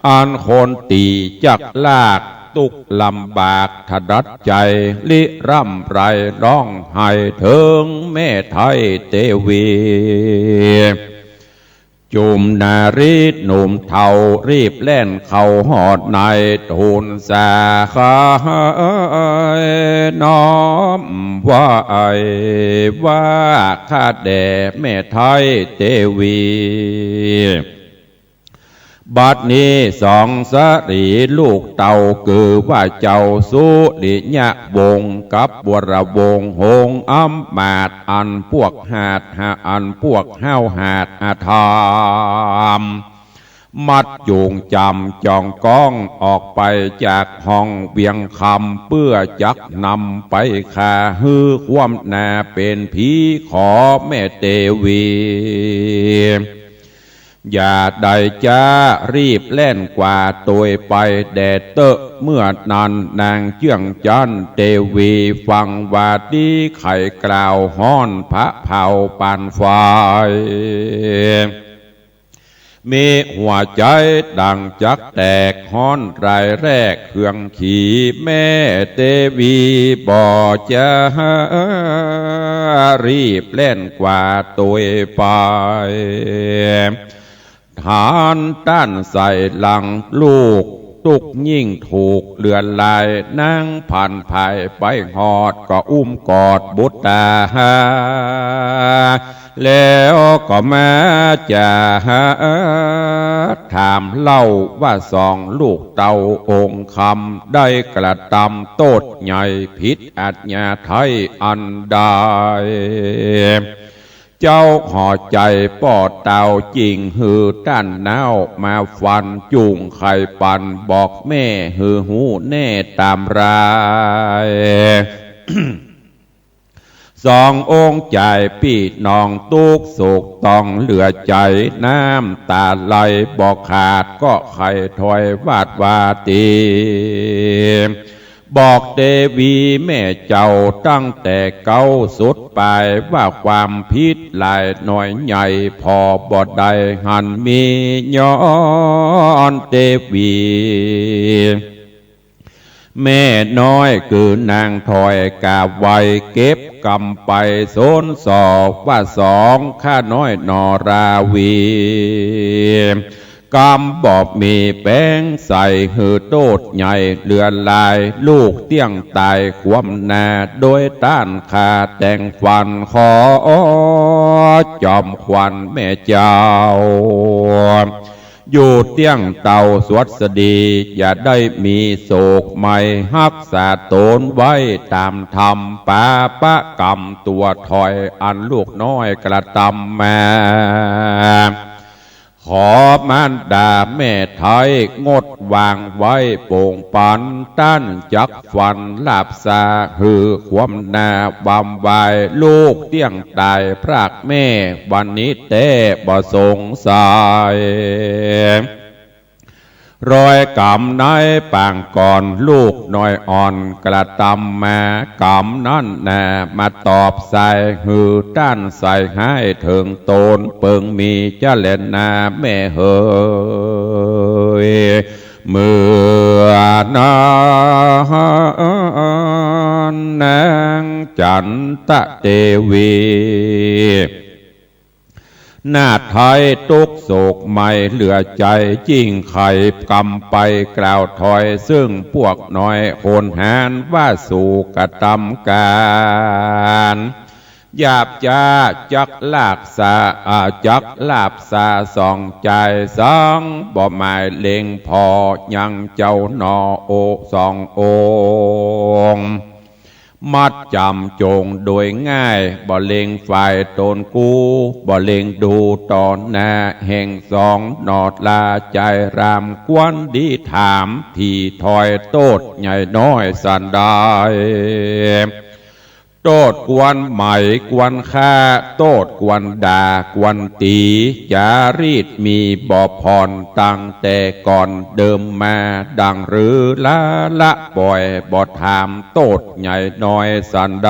อันคนตี้จักลาก ตุ๊กข์ลำบากถนัดใจ๋ ริร่ำไรร้องไห้เถิงแม่ไทยเทวี จุมนารีหนุ่มเฒ่ารีบแล่นเข้าหอใน ทูลสาคายน้อมไหว้ว่า ข้าแด่แม่ไทยเทวี บัดนี้สองสหรีลูกเต้า คือว่าเจ้าสุริยวงศ์กับบวรวงศ์ หงส์อำมาตย์อันปวกฮาด อันปวกห้าวหาดอธรรม มัดจูงจำจองก้องออกไปจากห้องเวียงคำ เปื้อจักนำไปฆ่าหื้อความหน้าเป๋นผี ขอแม่เตวี อย่าได้จ๊า รีบแล่นกว่าตวยไปแด่เต๊อะ เมื่อนั้นนางเจื้องจันทร์เตวีฟังว่าดี ใค่กล่าวฮ้อนพระเพาปานไฟ มีหัวใจ๋ดั่งจักแตก ฮ้อนรายแรกเคืองขี แม่เตวีบ่จ๊า รีบแล่นกว่าตวยไป หันต้านใส่หลังลูก ตุ๊กยิ่งถูกเลือดไหล นางผ่านผายไปฮอด ก็อุ้มกอดบุตรา แล้วก็มาจ๋าถามเล่าว่า สองลูกเต้าองค์คำ ได้กระทำโต้ษใหญ่ผิดอาญาไทยอันใด เจ้าหอใจ๋ป้อเต้า จึงหื้อต้านน้าวมาฟัน จุ่งใค่ปันบอกแม่ หื้อฮู้แน่ต๋ามราย สององค์ใจ๋ปี้น้อง ตุ๊กข์โศกต้องเหลือใจ๋ น้ำต๋าไหลบ่ขาด ก็ใค่ถ้อยวาดว่าตี๋ บอกเตวีแม่เจ้า ตั้งแต่เก๊าสุดป๋าย ว่าความผิดหลายน้อยใหญ่ ผ่อบ่ได้หันมี ย้อนเตวี แม่น้อยคือนางถ้อยกาไว เก็บกำไปสนส่อ ว่าสองข้าน้อยนอราวี กำบ่มีแป๋งใส่ หื้อโต้ษใหญ่เหลือหลาย ลูกเตี้ยงต๋ายความหน้า โดยต้านฆ่าแต่งฟัน ขอจอมขวัญแม่เจ้า อยู่เตี้ยงเต้าสวัสดี อย่าได้มีโศกใหม่ ฮักษาต๋นไว้ต๋ามธรรม ปาปะกรรมตั๋วถ้อย อันลูกน้อยกระทำมา ขอมารดาแม่ไท้งดวางไว้ โป่งปันต้านจักฟันลาบซา หื้อความหน้าบำวาย ลูกเตี้ยงต๋ายพรากแม่ วันนี้แต๊บ่สงสัย รอยกรรมในปางก่อน ลูกน้อยอ่อนกระทำมา กรรมนั้นนามาตอบใส่ หื้อต้านใส่ฮ้ายเถิงต๋น เปิงมีจะแลนาแม่เหย เมื่อนั้น นางจันตะเตวี นาฏไท้ตุ๊กข์โศกใหม่เหลือใจ๋ จึ่งไขกำไปกล่าวถ้อย ซึ่งพวกน้อยโหนหาญ ว่าสูกระทำก๋านหยาบจ๊า จักลากสา อ่า จักลาบซาสองใจ๋ สังบ่หมายเล็งผ่อ ยังเจ้าหนอโอสององค์ มัดจ๋ำจงโดยง่าย บ่เล็งฝ่ายต๋นกู้ บ่เล็งดูต่อหน้าแห่งสอง หนอลาใจ๋ราม ควรดีถาม ถี่ถ้อยโต้ษใหญ่น้อยสันใด โต้ษควรไหมควรฆ่า โต้ษควรด่าควรตี๋ จารีตมีบ่ผ่อน ตั้งแต่ก่อนเดิมมา ดังหรือลาละป่อย บ่ถามโต้ษใหญ่น้อยสันใด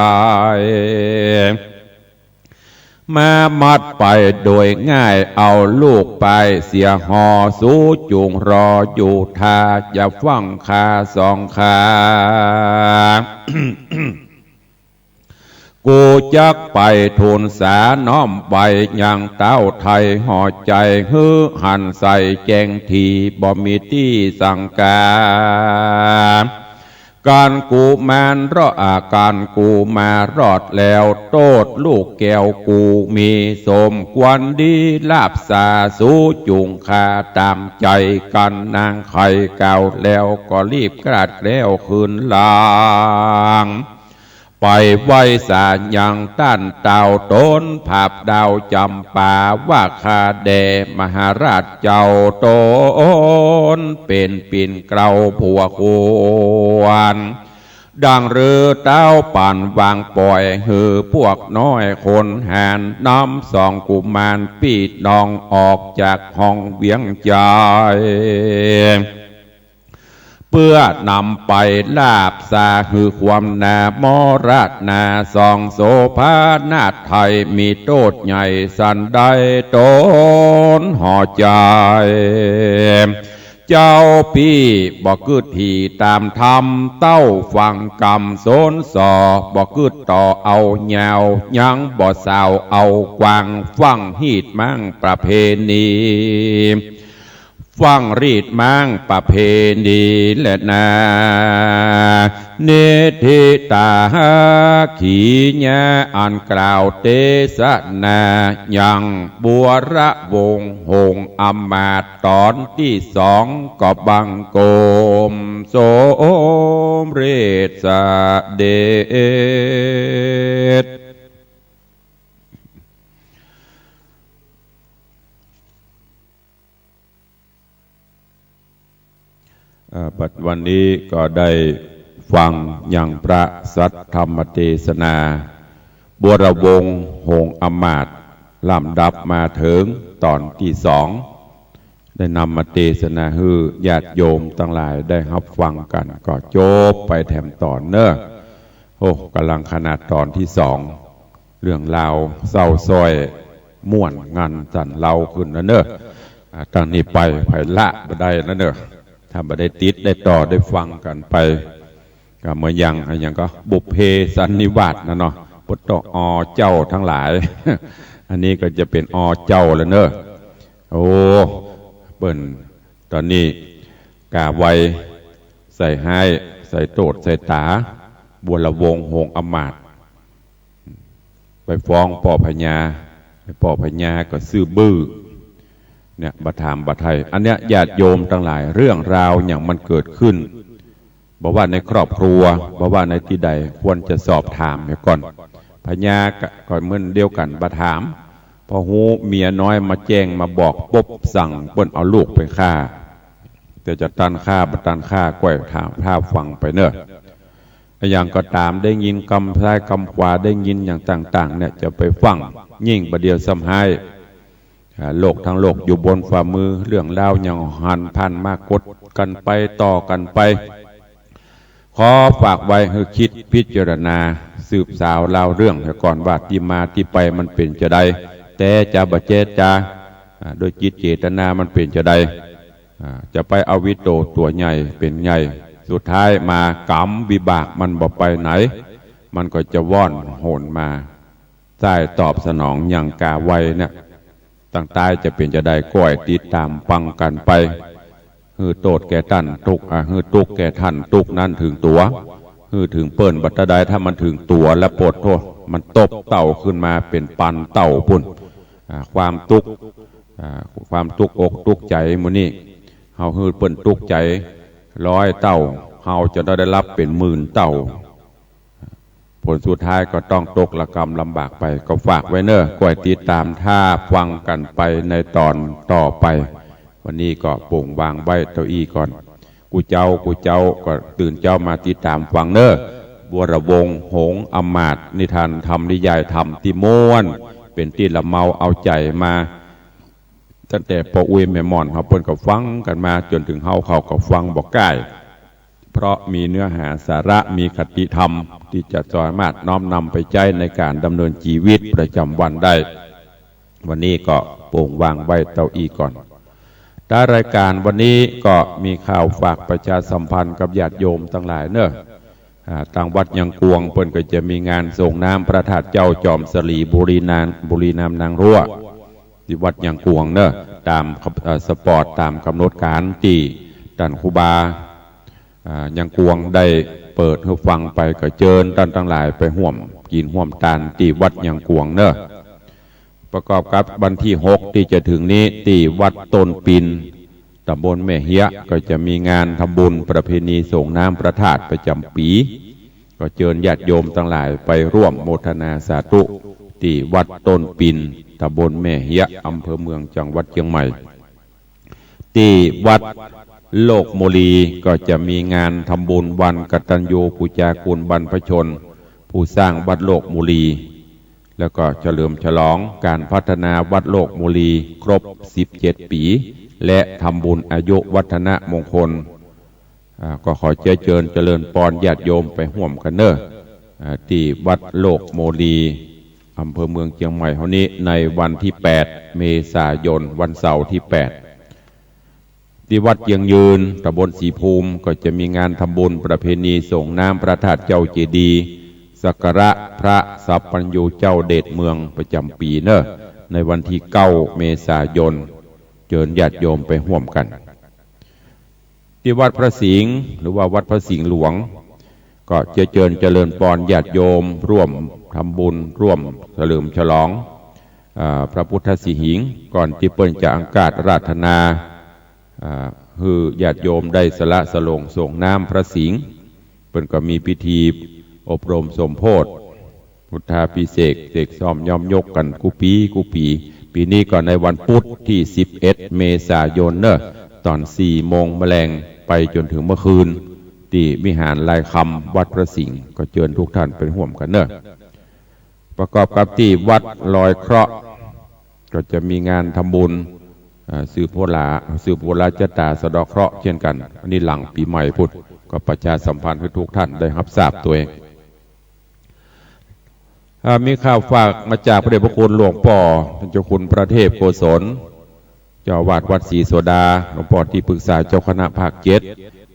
มามัดไปโดยง่าย เอาลูกไปเสียห่อ สูจุ่งรออยู่ท่า อย่าฟั่งข้าสองข้า กูจักไปทูลสา น้อมไปยังเต้าไท้หอใจ๋ หื้อหันใส่แจ้งถี่ บ่มีตี้สังก๋า กั๋นกุมารรอด อา กั๋นกุมารรอดแล้ว โต้ษลูกแก้วกูมี สมควรดีลาภสา สูจุ่งค่าต๋ามใจ๋กั๋น นางไข้กล่าวแล้ว ก็รีบกราดแคล้วคืนหลัง ไปไหว้สายังต้านเต้าต๋น ผาบดาวจ๋ำปา ว่าข้าแด่มหาราชเจ้าต๋น เป๋นปิ่นเกล้าผัวควร ดังฤๅเต้าปานวางป่อย หื้อพวกน้อยคนหาญ นำสองกุมารปี้น้อง ออกจากห้องเวียงใจ๋ เปื้อนำไปลาภสา หื้อความนา มรณา สองโสภานาถไทย มีโต้ษใหญ่สันใด ต๋นห่อใจ๋ เจ้าปี้บ่กึ๊ดหีต๋ามธรรม เต้าฟังกำสนส่อ บ่กึ๊ดต่อเอายาว ยังบ่สาวเอากว้าง ฟั่งฮีตม้างประเพณี ฟั่งฮีตม้างประเพณีแลนา นิทธิตาขีญา อันกล่าวเตสนา ยังบัวระวงศ์หงส์อำมาตย์ ต๋อนตี้สอง ก็บังคมสมเร็จเสด็จ เอ่อ บัดวันนี้ก็ได้ฟังยังพระสัทธรรมเตสนา บัวระวงศ์หงส์อำมาตย์ ลำดับมาเถิงต๋อนตี้สอง ได้นำมาเตสนาหื้อญาติโยมตังหลายได้ฮับฟังกั๋น ก็จบไปแถมต๋อนเน่อ โอ้ ก่ำลังขนาดต๋อนตี้สอง เรื่องราวเศร้าสร้อยม่วนงันสรรเฮาขึ้นแล้วเน่อ อ่า ตั้งนี้ไปใผละบ่ได้แล้วเน่อ ถ้าบ่ได้ติดได้ต่อได้ฟังกั๋นไป ก็เหมือนอย่าง อะหยังก็บุพเพสันนิวาสนะเนาะ ปดต่ออเจ้าทั้งหลาย อันนี้ก็จะเป๋นอเจ้าแล้วเน่อ โอ้ เปิ้นต๋อนนี้กาไวใส่ฮ้าย ใส่โต้ษใส่ต๋า บัวระวงศ์หงส์อำมาตย์ ไปฟ้องป้อพญา ป้อพญาก็ซื่อบื้อ เนี่ย บ่ถามบ่ไถ่ อันเนี้ยญาติโยมตังหลาย เรื่องราวหยังมันเกิดขึ้น บ่ว่าในครอบครัว บ่ว่าในตี้ใด ควรจะสอบถามเหียก่อน พญาก็ ก็เหมือนเดียวกั๋น บ่ถาม พอฮู้เมียน้อยมาแจ้งมาบอกปุ๊บ สั่งเปิ้นเอาลูกไปฆ่า แต่จะตันฆ่าบ่ตันฆ่า ก้อยถาม ถ้าฟังไปเน่อ อะหยังก็ต๋าม ได้ยินกำซ้ายกำขวา ได้ยินอย่างต่างๆ เนี่ย จะไปฟั่ง ยิ่งบ่าเดี่ยวซ้ำฮ้าย อ่า โลกทั้งโลกอยู่บนฝ่ามือ เรื่องราวหยังหันผ่านมากดกั๋นไป ต่อกั๋นไป ขอฝากไว้หื้อคิดพิจารณา สืบสาวราวเรื่องเหียก่อนว่าตี้มาตี้ไปมันเป๋นจาใด แต่จะบ่เจตจา อ่า โดยจิตเจตนามันเป๋นจาใด อ่า จะไปอวิชโตตั๋วใหญ่เป๋นใหญ่ สุดท้ายมากรรมวิบากมันบ่ไปไหน มันก็จะว่อนหวนมา ใต้ตอบสนองอย่างกาไวเนี่ย ตังใต้จะเป๋นจาใด ก้อยติดต๋ามฟังกั๋นไป หื้อโต้ษแก่ต้านตุ๊กข์ อ่า หื้อตุ๊กข์แก่ต้านตุ๊กข์นั้นเถิงตั๋ว หื้อเถิงเปิ้น บ่าต๋าใดถ้ามันเถิงตั๋วแล้วโปดโธ่ มันตบเต้าขึ้นมาเป๋นปันเต้าปู้น อ่า ความตุ๊กข์ อ่า ความตุ๊กข์อกตุ๊กข์ใจ๋หมู่นี้ เฮาหื้อเปิ้นตุ๊กข์ใจ๋ร้อยเต้า เฮาจะได้รับเป๋นหมื่นเต้า ผลสุดท้ายก็ต้องตกระกำลำบากไป ก็ฝากไว้เน่อ ก้อยติดต๋ามถ้าฟังกั๋นไปในต๋อนต่อไป วันนี้ก็โป่งวางไว้เต้าอี้ก่อน กู้เจ๊า กู้เจ๊าก็ตื่นเจ๊ามาติดต๋ามฟังเน่อ บัวระวงศ์หงส์อำมาตย์ นิทานธรรม นิยายธรรมตี้ม่วน เป๋นตี้ละเมาเอาใจ๋มา ตั้งแต่ป้ออุ๊ยแม่หม่อนเฮาเปิ้นก็ฟังกั๋นมา จ๋นเถิงเฮาเข้าก็ฟังบ่ก้าย เพราะมีเนื้อหาสาระ มีคติธรรมตี้จะสามารถน้อมนำไปใจ๊ในก๋านดำเนินจีวิตประจ๋ำวันได้ วันนี้ก็โป่งวางไว้เต้าอี้ก่อน ต๋ามรายก๋านวันนี้ก็มีข่าวฝากประชาสัมพันธ์กับญาติโยมตังหลายเน่อ อ่า ตางวัดยังกวงเปิ้นก็จะมีงานส่งน้ำพระธาตุเจ้าจอมสลีบุรีนาง บุรีนามนางรั้ว ตี้วัดยังกวงเน่อ ต๋าม เอ่อ สปอร์ตต๋ามก๋ำหนดก๋านตี้ต้านครูบา อ่า ยังกวงได้ เปิดหื้อฟังไป ก็เจิญต้านตังหลายไปฮ่วมกิ๋นฮ่วมตานตี้วัดยางกวงเน่อ ประกอบกับวันตี้หกตี้จะเถิงนี้ ตี้วัดต้นปิน ต๋ำบลแม่เฮียะ ก็จะมีงานทำบุญประเพณีส่งน้ำพระธาตุประจ๋ำปี๋ ก็เจิญญาติโยมตังหลายไปฮ่วมโมทนาสาธุ ตี้วัดต้นปิน ต๋ำบลแม่เฮียะ อำเภอเมือง จังหวัดเจียงใหม่ ตี้วัดโลกโมลี ก็จะมีงานทำบุญวันกตัญญูปู๋จาคุณบรรพชน ผู้สร้างวัดโลกโมลี แล้วก็เฉลิมฉลองก๋านพัฒนาวัดโลกโมลีครบสิบเจ็ดปี๋ และทำบุญอายุวัฒนมงคล อ่า ก็ขอเจื้อเจิญเจริญปอนญาติโยมไปฮ่วมกั๋นเน่อ อ่า ตี้วัดโลกโมลี อำเภอเมืองเจียงใหม่เฮานี้ ในวันตี้แปดเมษายน วันเสาร์ตี้แปด ตี้วัดเจียงยืน ต๋ำบลศรีภูมิ ก็จะมีงานทำบุญประเพณีส่งน้ำพระธาตุเจ้าเจดีย์ สักการะพระสัพพัญญูเจ้าเดชเมืองประจ๋ำปี๋เน่อ ในวันตี้เก้าเมษายน เจิญญาติโยมไปฮ่วมกั๋น ตี้วัดพระสิงห์ หรือว่าวัดพระสิงห์หลวง ก็เจื้อเจิญเจริญปอนญาติโยมฮ่วมทำบุญฮ่วมเฉลิมฉลอง อ่า พระพุทธสิหิงค์ ก่อนตี้เปิ้นจะอังคาสอาราธนา อ่า หื้อญาติโยมได้สละสลงส่งน้ำพระสิงห์ เปิ้นก็มีพิธีอบรมสมโพธิ พุทธาภิเษก เสกซ่อมย้อมยกกั๋นกู้ปี๋กู้ปี๋ ปี๋นี้ก็ในวันพุธตี้สิบเอ็ดเมษายนเน่อ ต๋อนสี่โมงแมลงไปจ๋นเถิงเมื่อคืน ตี้วิหารลายคำวัดพระสิงห์ ก็เจิญทุกท่านไปฮ่วมกั๋นเน่อ ประกอบกับตี้วัดลอยเคราะห์ ก็จะมีงานทำบุญ อ่า สืบโหรา สืบโหราจะต๋าสะเดาะเคราะห์เช่นกั๋น อันนี้หลังปี๋ใหม่พุ้น ก็ประชาสัมพันธ์หื้อทุกท่านได้ฮับทราบตวย อ่า มีข่าวฝากมาจากพระเดชพระคุณหลวงป้อ เจ้าคุณพระเทพโกศล เจ้าอาวาสวัดศรีโสดา หลวงป้อตี้ปรึกษาเจ้าคณะภาคเจ็ด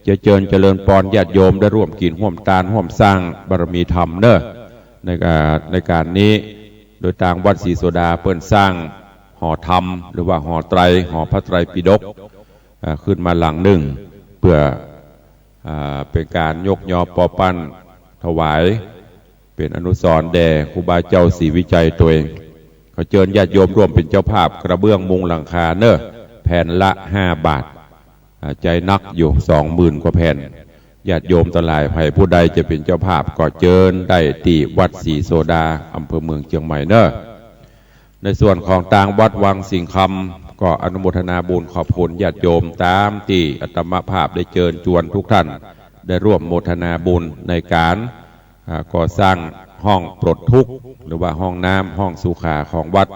จะเจิญเจริญปอนญาติโยมได้ฮ่วมกิ๋นฮ่วมตานฮ่วมสร้างบารมีธรรมเน่อ ใน อ่า ในก๋านนี้ โดยตางวัดศรีโสดาเปิ้นสร้างหอธรรม หรือว่าหอไตร หอพระไตรปิฎก อ่า ขึ้นมาหลังนึ่ง เปื้อ อ่า เป๋นก๋านยกยอปอปั้นถวาย เป๋นอนุสรณ์แด่ครูบาเจ้าศรีวิชัยตวย ขอเจิญญาติโยมฮ่วมเป๋นเจ้าภาพกระเบื้องมุงหลังคาเน่อ แผ่นละห้าบาท อ่า ใจ๋นักอยู่ สองหมื่นกว่าแผ่น ญาติโยมตังหลาย ใผผู้ใดจะเป๋นเจ้าภาพก็เจิญได้ตี้วัดศรีโสดา อำเภอเมืองเจียงใหม่เน่อ ในส่วนของตางวัดวังสิงห์คำ ก็อนุโมทนาบุญขอบคุณญาติโยมต๋ามตี้อาตมาภาพได้เจิญจวนทุกท่าน ได้ฮ่วมโมทนาบุญในก๋าน อ่า ก่อสร้างห้องปลดทุกข์ หรือว่าห้องน้ำ ห้องสุขาของวัด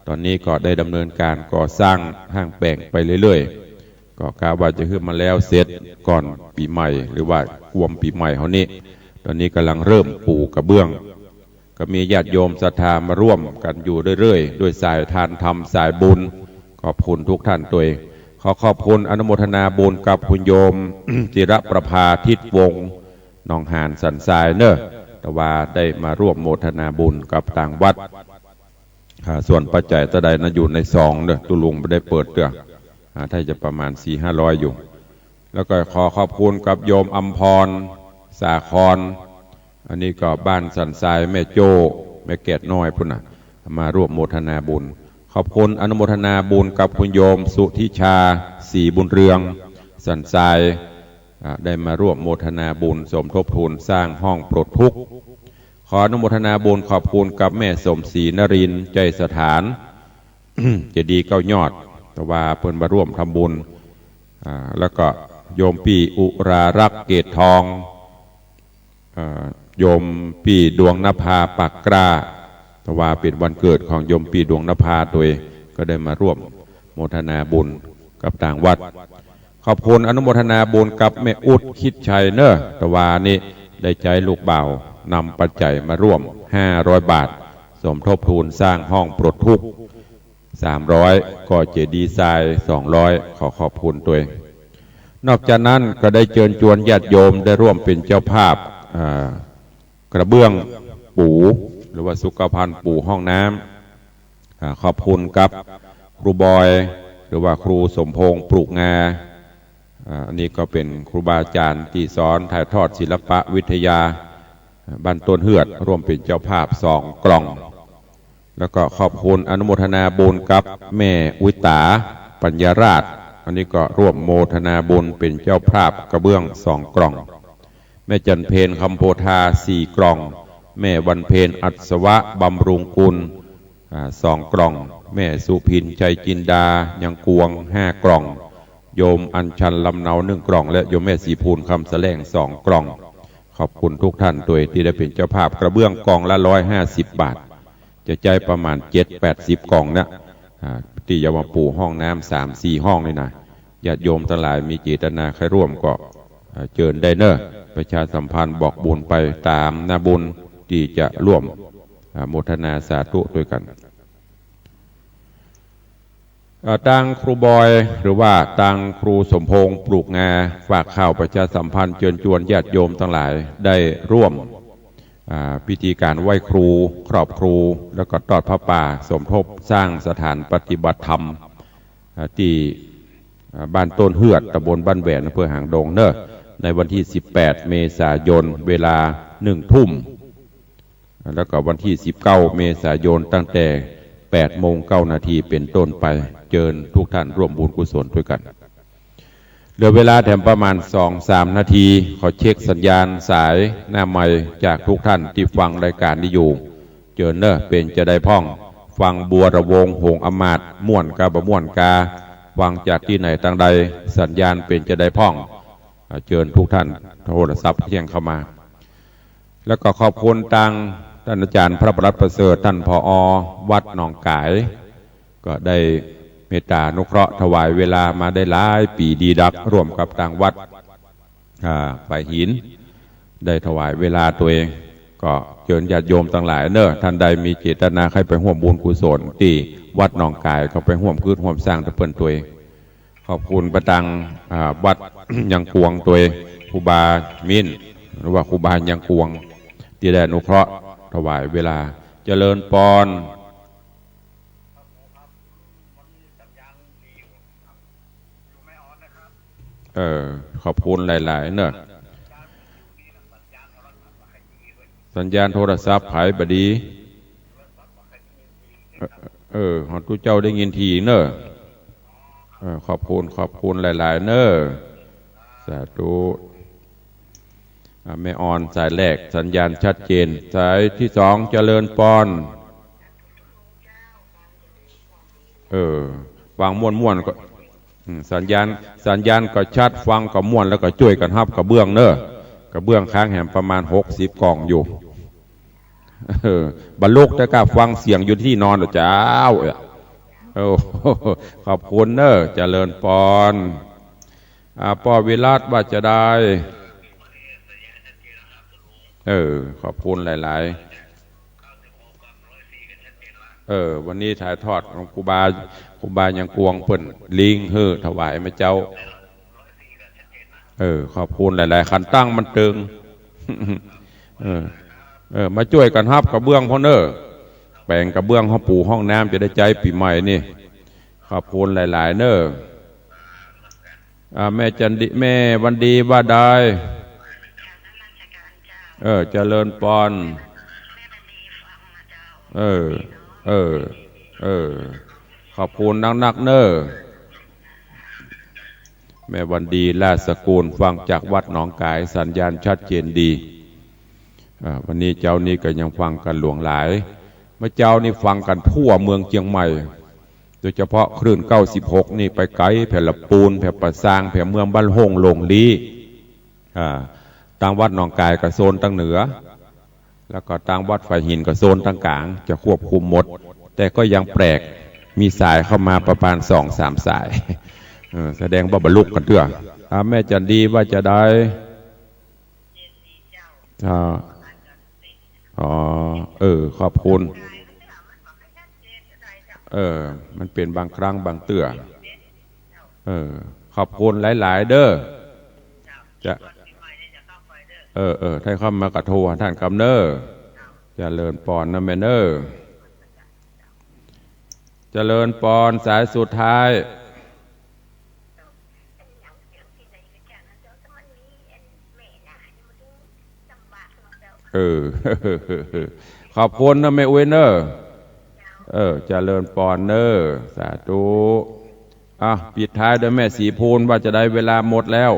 ต๋อนนี้ก็ได้ดำเนินก๋านก่อสร้างห้างแป๋งไปเรื่อยๆ ก็กะว่าจะหื้อมันแล้วเสร็จก่อนปี๋ใหม่ หรือว่ากวมปี๋ใหม่เฮานี้ ต๋อนนี้ก่ำลังเริ่มปูกระเบื้อง ก็มีญาติโยมศรัทธามาฮ่วมกั๋นอยู่เรื่อยๆ ด้วยสายทานธรรมสายบุญ ขอบคุณทุกท่านตวย ขอขอบคุณอนุโมทนาบุญกับคุณโยม จิรประภา ทิศวงศ์ หนองหานสันทรายเน่อ แต่ว่าได้มาฮ่วมโมทนาบุญกับตางวัด อ่า ส่วนปัจจัยเต้าใดนั้นอยู่ในซองเน่อ ตุ๊ลุงบ่ได้เปิดเตื้อ อ่า ถ้าจะประมาณสี่ห้าร้อยอยู่ แล้วก็ขอขอบคุณกับโยมอำพร สาคร อันนี้ก็บ้านสันทราย แม่โจ้ แม่แกดน้อยพุ้นน่ะ มาฮ่วมโมทนาบุญ ขอบคุณอนุโมทนาบุญกับคุณโยมสุทธิชา ศรีบุญเรือง สันทราย อ่า ได้มาฮ่วมโมทนาบุญสมทบทุนสร้างห้องปลดทุกข์ ขออนุโมทนาบุญขอบคุณกับแม่สมศรีนรินทร์ ใจสถาน เจดีย์เก้ายอด แต่ว่าเปิ้นมาฮ่วมทำบุญ อ่า แล้วก็โยมปี้อุรารักษ์ เกตทอง อ่า โยมปี้ดวงนภา ปากกล้า แต่ว่าเป๋นวันเกิดของโยมปี้ดวงนภาตวย ก็ได้มาฮ่วมโมทนาบุญกับตางวัด ขอบคุณอนุโมทนาบุญกับแม่อุ๊ด คิดชัยเน่อ แต่ว่านี้ได้ใจ๊ลูกบ่าวนำปัจจัยมาฮ่วมห้าร้อยบาท สมทบทุนสร้างห้องปลดทุกข์ สามร้อย ก่อเจดีย์ทราย สองร้อย ขอขอบคุณตวย นอกจากนั้นก็ได้เจิญจวนญาติโยมได้ฮ่วมเป๋นเจ้าภาพ อ่า กระเบื้องปู หรือว่าสุขภัณฑ์ปูห้องน้ำ อ่า ขอบคุณกับครูบอย หรือว่าครูสมพงษ์ ปลูกงา อ่า อันนี้ก็เป๋นครูบาอาจ๋ารย์ตี้สอนถ่ายทอดศิลปะวิทยา บ้านต้นเฮือด ร่วมเป๋นเจ้าภาพสองกล่อง แล้วก็ขอบคุณอนุโมทนาบุญกับแม่อุตตา ปัญญาราช อันนี้ก็ร่วมโมทนาบุญเป๋นเจ้าภาพกระเบื้องสองกล่อง แม่จันเพญ คำโพธา สี่กล่อง แม่วันเพ็ญ อัศวะบำรุงกุล อ่า สองกล่อง แม่สุพิน ชัยจินดา ยังกวง ห้ากล่อง โยมอัญชัน ลำเนา หนึ่งกล่อง และโยมแม่ศรีภูล คำแสลง สองกล่อง ขอบคุณทุกท่านตวยตี้ได้เป๋นเจ้าภาพกระเบื้องกล่องละร้อยห้าสิบบาท จะใจ๊ประมาณเจ็ดแปดสิบกล่องนะ อ่า ตี้จะมาปูห้องน้ำสามสี่ห้องนี่นะ ญาติโยมตังหลายมีเจตนาใค่ร่วมก็ อ่า เจิญได้เน่อ ประชาสัมพันธ์บอกบุญไปต๋ามหน้าบุญตี้จะร่วม อ่า โมทนาสาธุตวยกั๋น อ่า ตางครูบอย หรือว่าตางครูสมพงษ์ ปลูกงา ฝากข่าวประชาสัมพันธ์เจิญจวนญาติโยมตังหลายได้ร่วม อ่า พิธีก๋านไหว้ครู ครอบครู แล้วก็ตอดผ้าป่าสมทบสร้างสถานปฏิบัติธรรม อ่า ตี้ อ่า บ้านต้นเฮือด ตำบลบ้านแหวน อำเภอหางดงเน่อ ในวันตี้สิบแปดเมษายน เวลาหนึ่งทุ่ม แล้วก็วันตี้สิบเก้าเมษายน ตั้งแต่แปดโมงเก้านาทีเป๋นต้นไป เจิญทุกท่านร่วมบุญกุศลตวยกั๋น เหลือเวลาแถมประมาณสองสามนาที ขอเช็คสัญญาณสายหน้าไมค์จากทุกท่านตี้ฟังรายก๋านนี้อยู่ เจิญเน่อ เป๋นจาใดพ่อง ฟังบัวระวงศ์ หงส์อำมาตย์ ม่วนกาบ่ม่วนกา ฟังจากตี้ไหนตางใด สัญญาณเป๋นจาใดพ่อง อ่า เจิญทุกท่านโทรศัพท์เที่ยงเข้ามา แล้วก็ขอบคุณตางต้านอาจ๋ารย์พระประหลัดประเสริฐ ต้าน ผอ วัดหนองก๋าย ก็ได้เมตตาอนุเคราะห์ถวายเวลามาได้หลายปี๋ดีดัก ร่วมกับตางวัด อ่า ฝายหิน ได้ถวายเวลาตวย ก็เจิญญาติโยมตังหลายเน่อ ต้านใดมีเจตนาใค่ไปฮ่วมบุญกุศลตี้วัดหนองก๋าย ก็ไปฮ่วมกึ๊ดฮ่วมสร้างตวยเปิ้นตวย ขอบคุณไปตาง อ่า วัดยังกวงตวย ครูบามิน หรือว่าครูบายังกวง ตี้ได้อนุเคราะห์ถวายเวลา เจริญปอน เออ ขอบคุณหลายๆ เน่อ สัญญาณโทรศัพท์ใผบ่ดี เออ เออ ของตุ๊เจ้าได้ยินถี่เน่อ เออ ขอบคุณ ขอบคุณหลายๆ เน่อ สาธุ อ่า แม่ออนสายแรก สัญญาณชัดเจน สายตี้สอง เจริญปอน เออ ฟังม่วนๆ ก็ อืม สัญญาณ สัญญาณก็ชัด ฟังก็ม่วน แล้วก็จ้วยกั๋นฮับกระเบื้องเน่อ กระเบื้องค้างแหมประมาณหกสิบกล่องอยู่ เออ บ่ลุกแต่ก้าฟังเสียงอยู่ตี้นอนเน่อเจ้า เออ ขอบคุณเน่อ เจริญปอน อ่า ป้อวิรัตว่าจาใด เออ ขอบคุณหลายๆ เออ วันนี้ถ่ายทอดของครูบา ครูบายังกวงเปิ้นลิงก์หื้อถวายแม่เจ้า เออ ขอบคุณหลายๆ ขันตั้งมันตึง เออ เออ มาจ้วยกั๋นฮับกระเบื้องพ่องเน่อ แป๋งกระเบื้องห้องปูห้องน้ำจะได้ใจ๊ปี๋ใหม่นี่ ขอบคุณหลายๆ เน่อ อ่า แม่จันดี แม่วันดีว่าใด เออ เจริญปอน เออ เออ เออ ขอบคุณนักๆ เน่อ แม่วันดี ราชสกุล ฟังจากวัดหนองก๋าย สัญญาณชัดเจนดี อ่า วันนี้เจ๊านี้ก็ยังฟังกั๋นหลวงหลาย เมื่อเจ๊านี้ฟังกั๋นทั่วเมืองเจียงใหม่ โดยเฉพาะคลื่นเก้าสิบหกนี่ไปไก๋ แผดละปูน แผดป่าซาง แผดเมืองบ้านโฮ่งหลงลี้ อ่า ตางวัดหนองก๋ายก็โซนตางเหนือ แล้วก็ตางวัดฝายหินก็โซนตางก๋าง จะควบคุมหมด แต่ก็ยังแปลก มีสายเข้ามาประมาณสองสามสาย เออ แสดงว่าบ่ลุกกั๋นเตื้อ อ่า แม่จันดีว่าจาใด อ่า อ๋อ เออ ขอบคุณ เออ มันเป๋นบางครั้งบางเตื้อ เออ ขอบคุณหลายๆ เด้อ จะ เออ เออ ถ้าเข้ามาก็โทรหาต้านกำเน่อ เจริญปอนนะแม่เน่อ เจริญปอน สายสุดท้าย เจ้า เสียงตี้ใด เออ ขอบคุณเนอะแม่อุ๊ยเนอะ เออ เจริญปอนเนอะ สาธุ อ่ะ ปิดท้ายโดยแม่ศรีพูน ว่าจะได้เวลาหมดแล้ว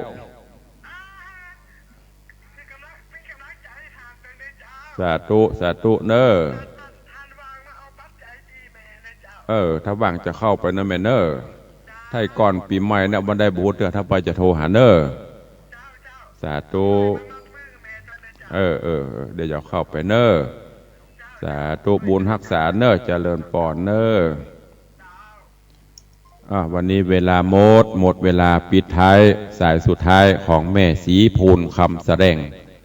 สาธุ สาธุเนอะ เออ ถ้าว่างจะเข้าไปเนอะแม่เนอะ ถ้าก่อนปี๋ใหม่เนี่ย บ่ได้บ่ฮู้เตื้อ ถ้าไปจะโทรหาเนอะ สาธุ เออ เออ เดี๋ยวจะเข้าไปเนอะ สาธุ บุญฮักษาเนอะ เจริญปอนเนอะ อ่ะ วันนี้เวลาหมด หมดเวลาปิดท้าย สายสุดท้ายของแม่ศรีพูนคำแสดง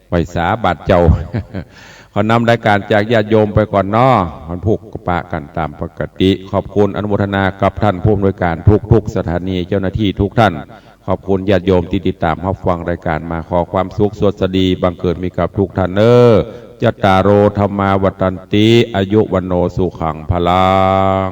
ไปสาบาตรเจ้า ขอนำรายการจากญาติโยมไปก่อนเนาะ วันพุธก็ปะกั๋นต๋ามปกติ ขอบคุณอนุโมทนากับท่านผู้อำนวยการทุกๆสถานี เจ้าหน้าที่ทุกท่าน ขอบคุณญาติโยมตี้ติดต๋ามฮับฟังรายการมา ขอความสุขสวัสดีบังเกิดมีกับทุกท่านเนอะ จัตตาโร ธัมมา วัฑฒันติ อายุ วัณโณ สุขัง พลัง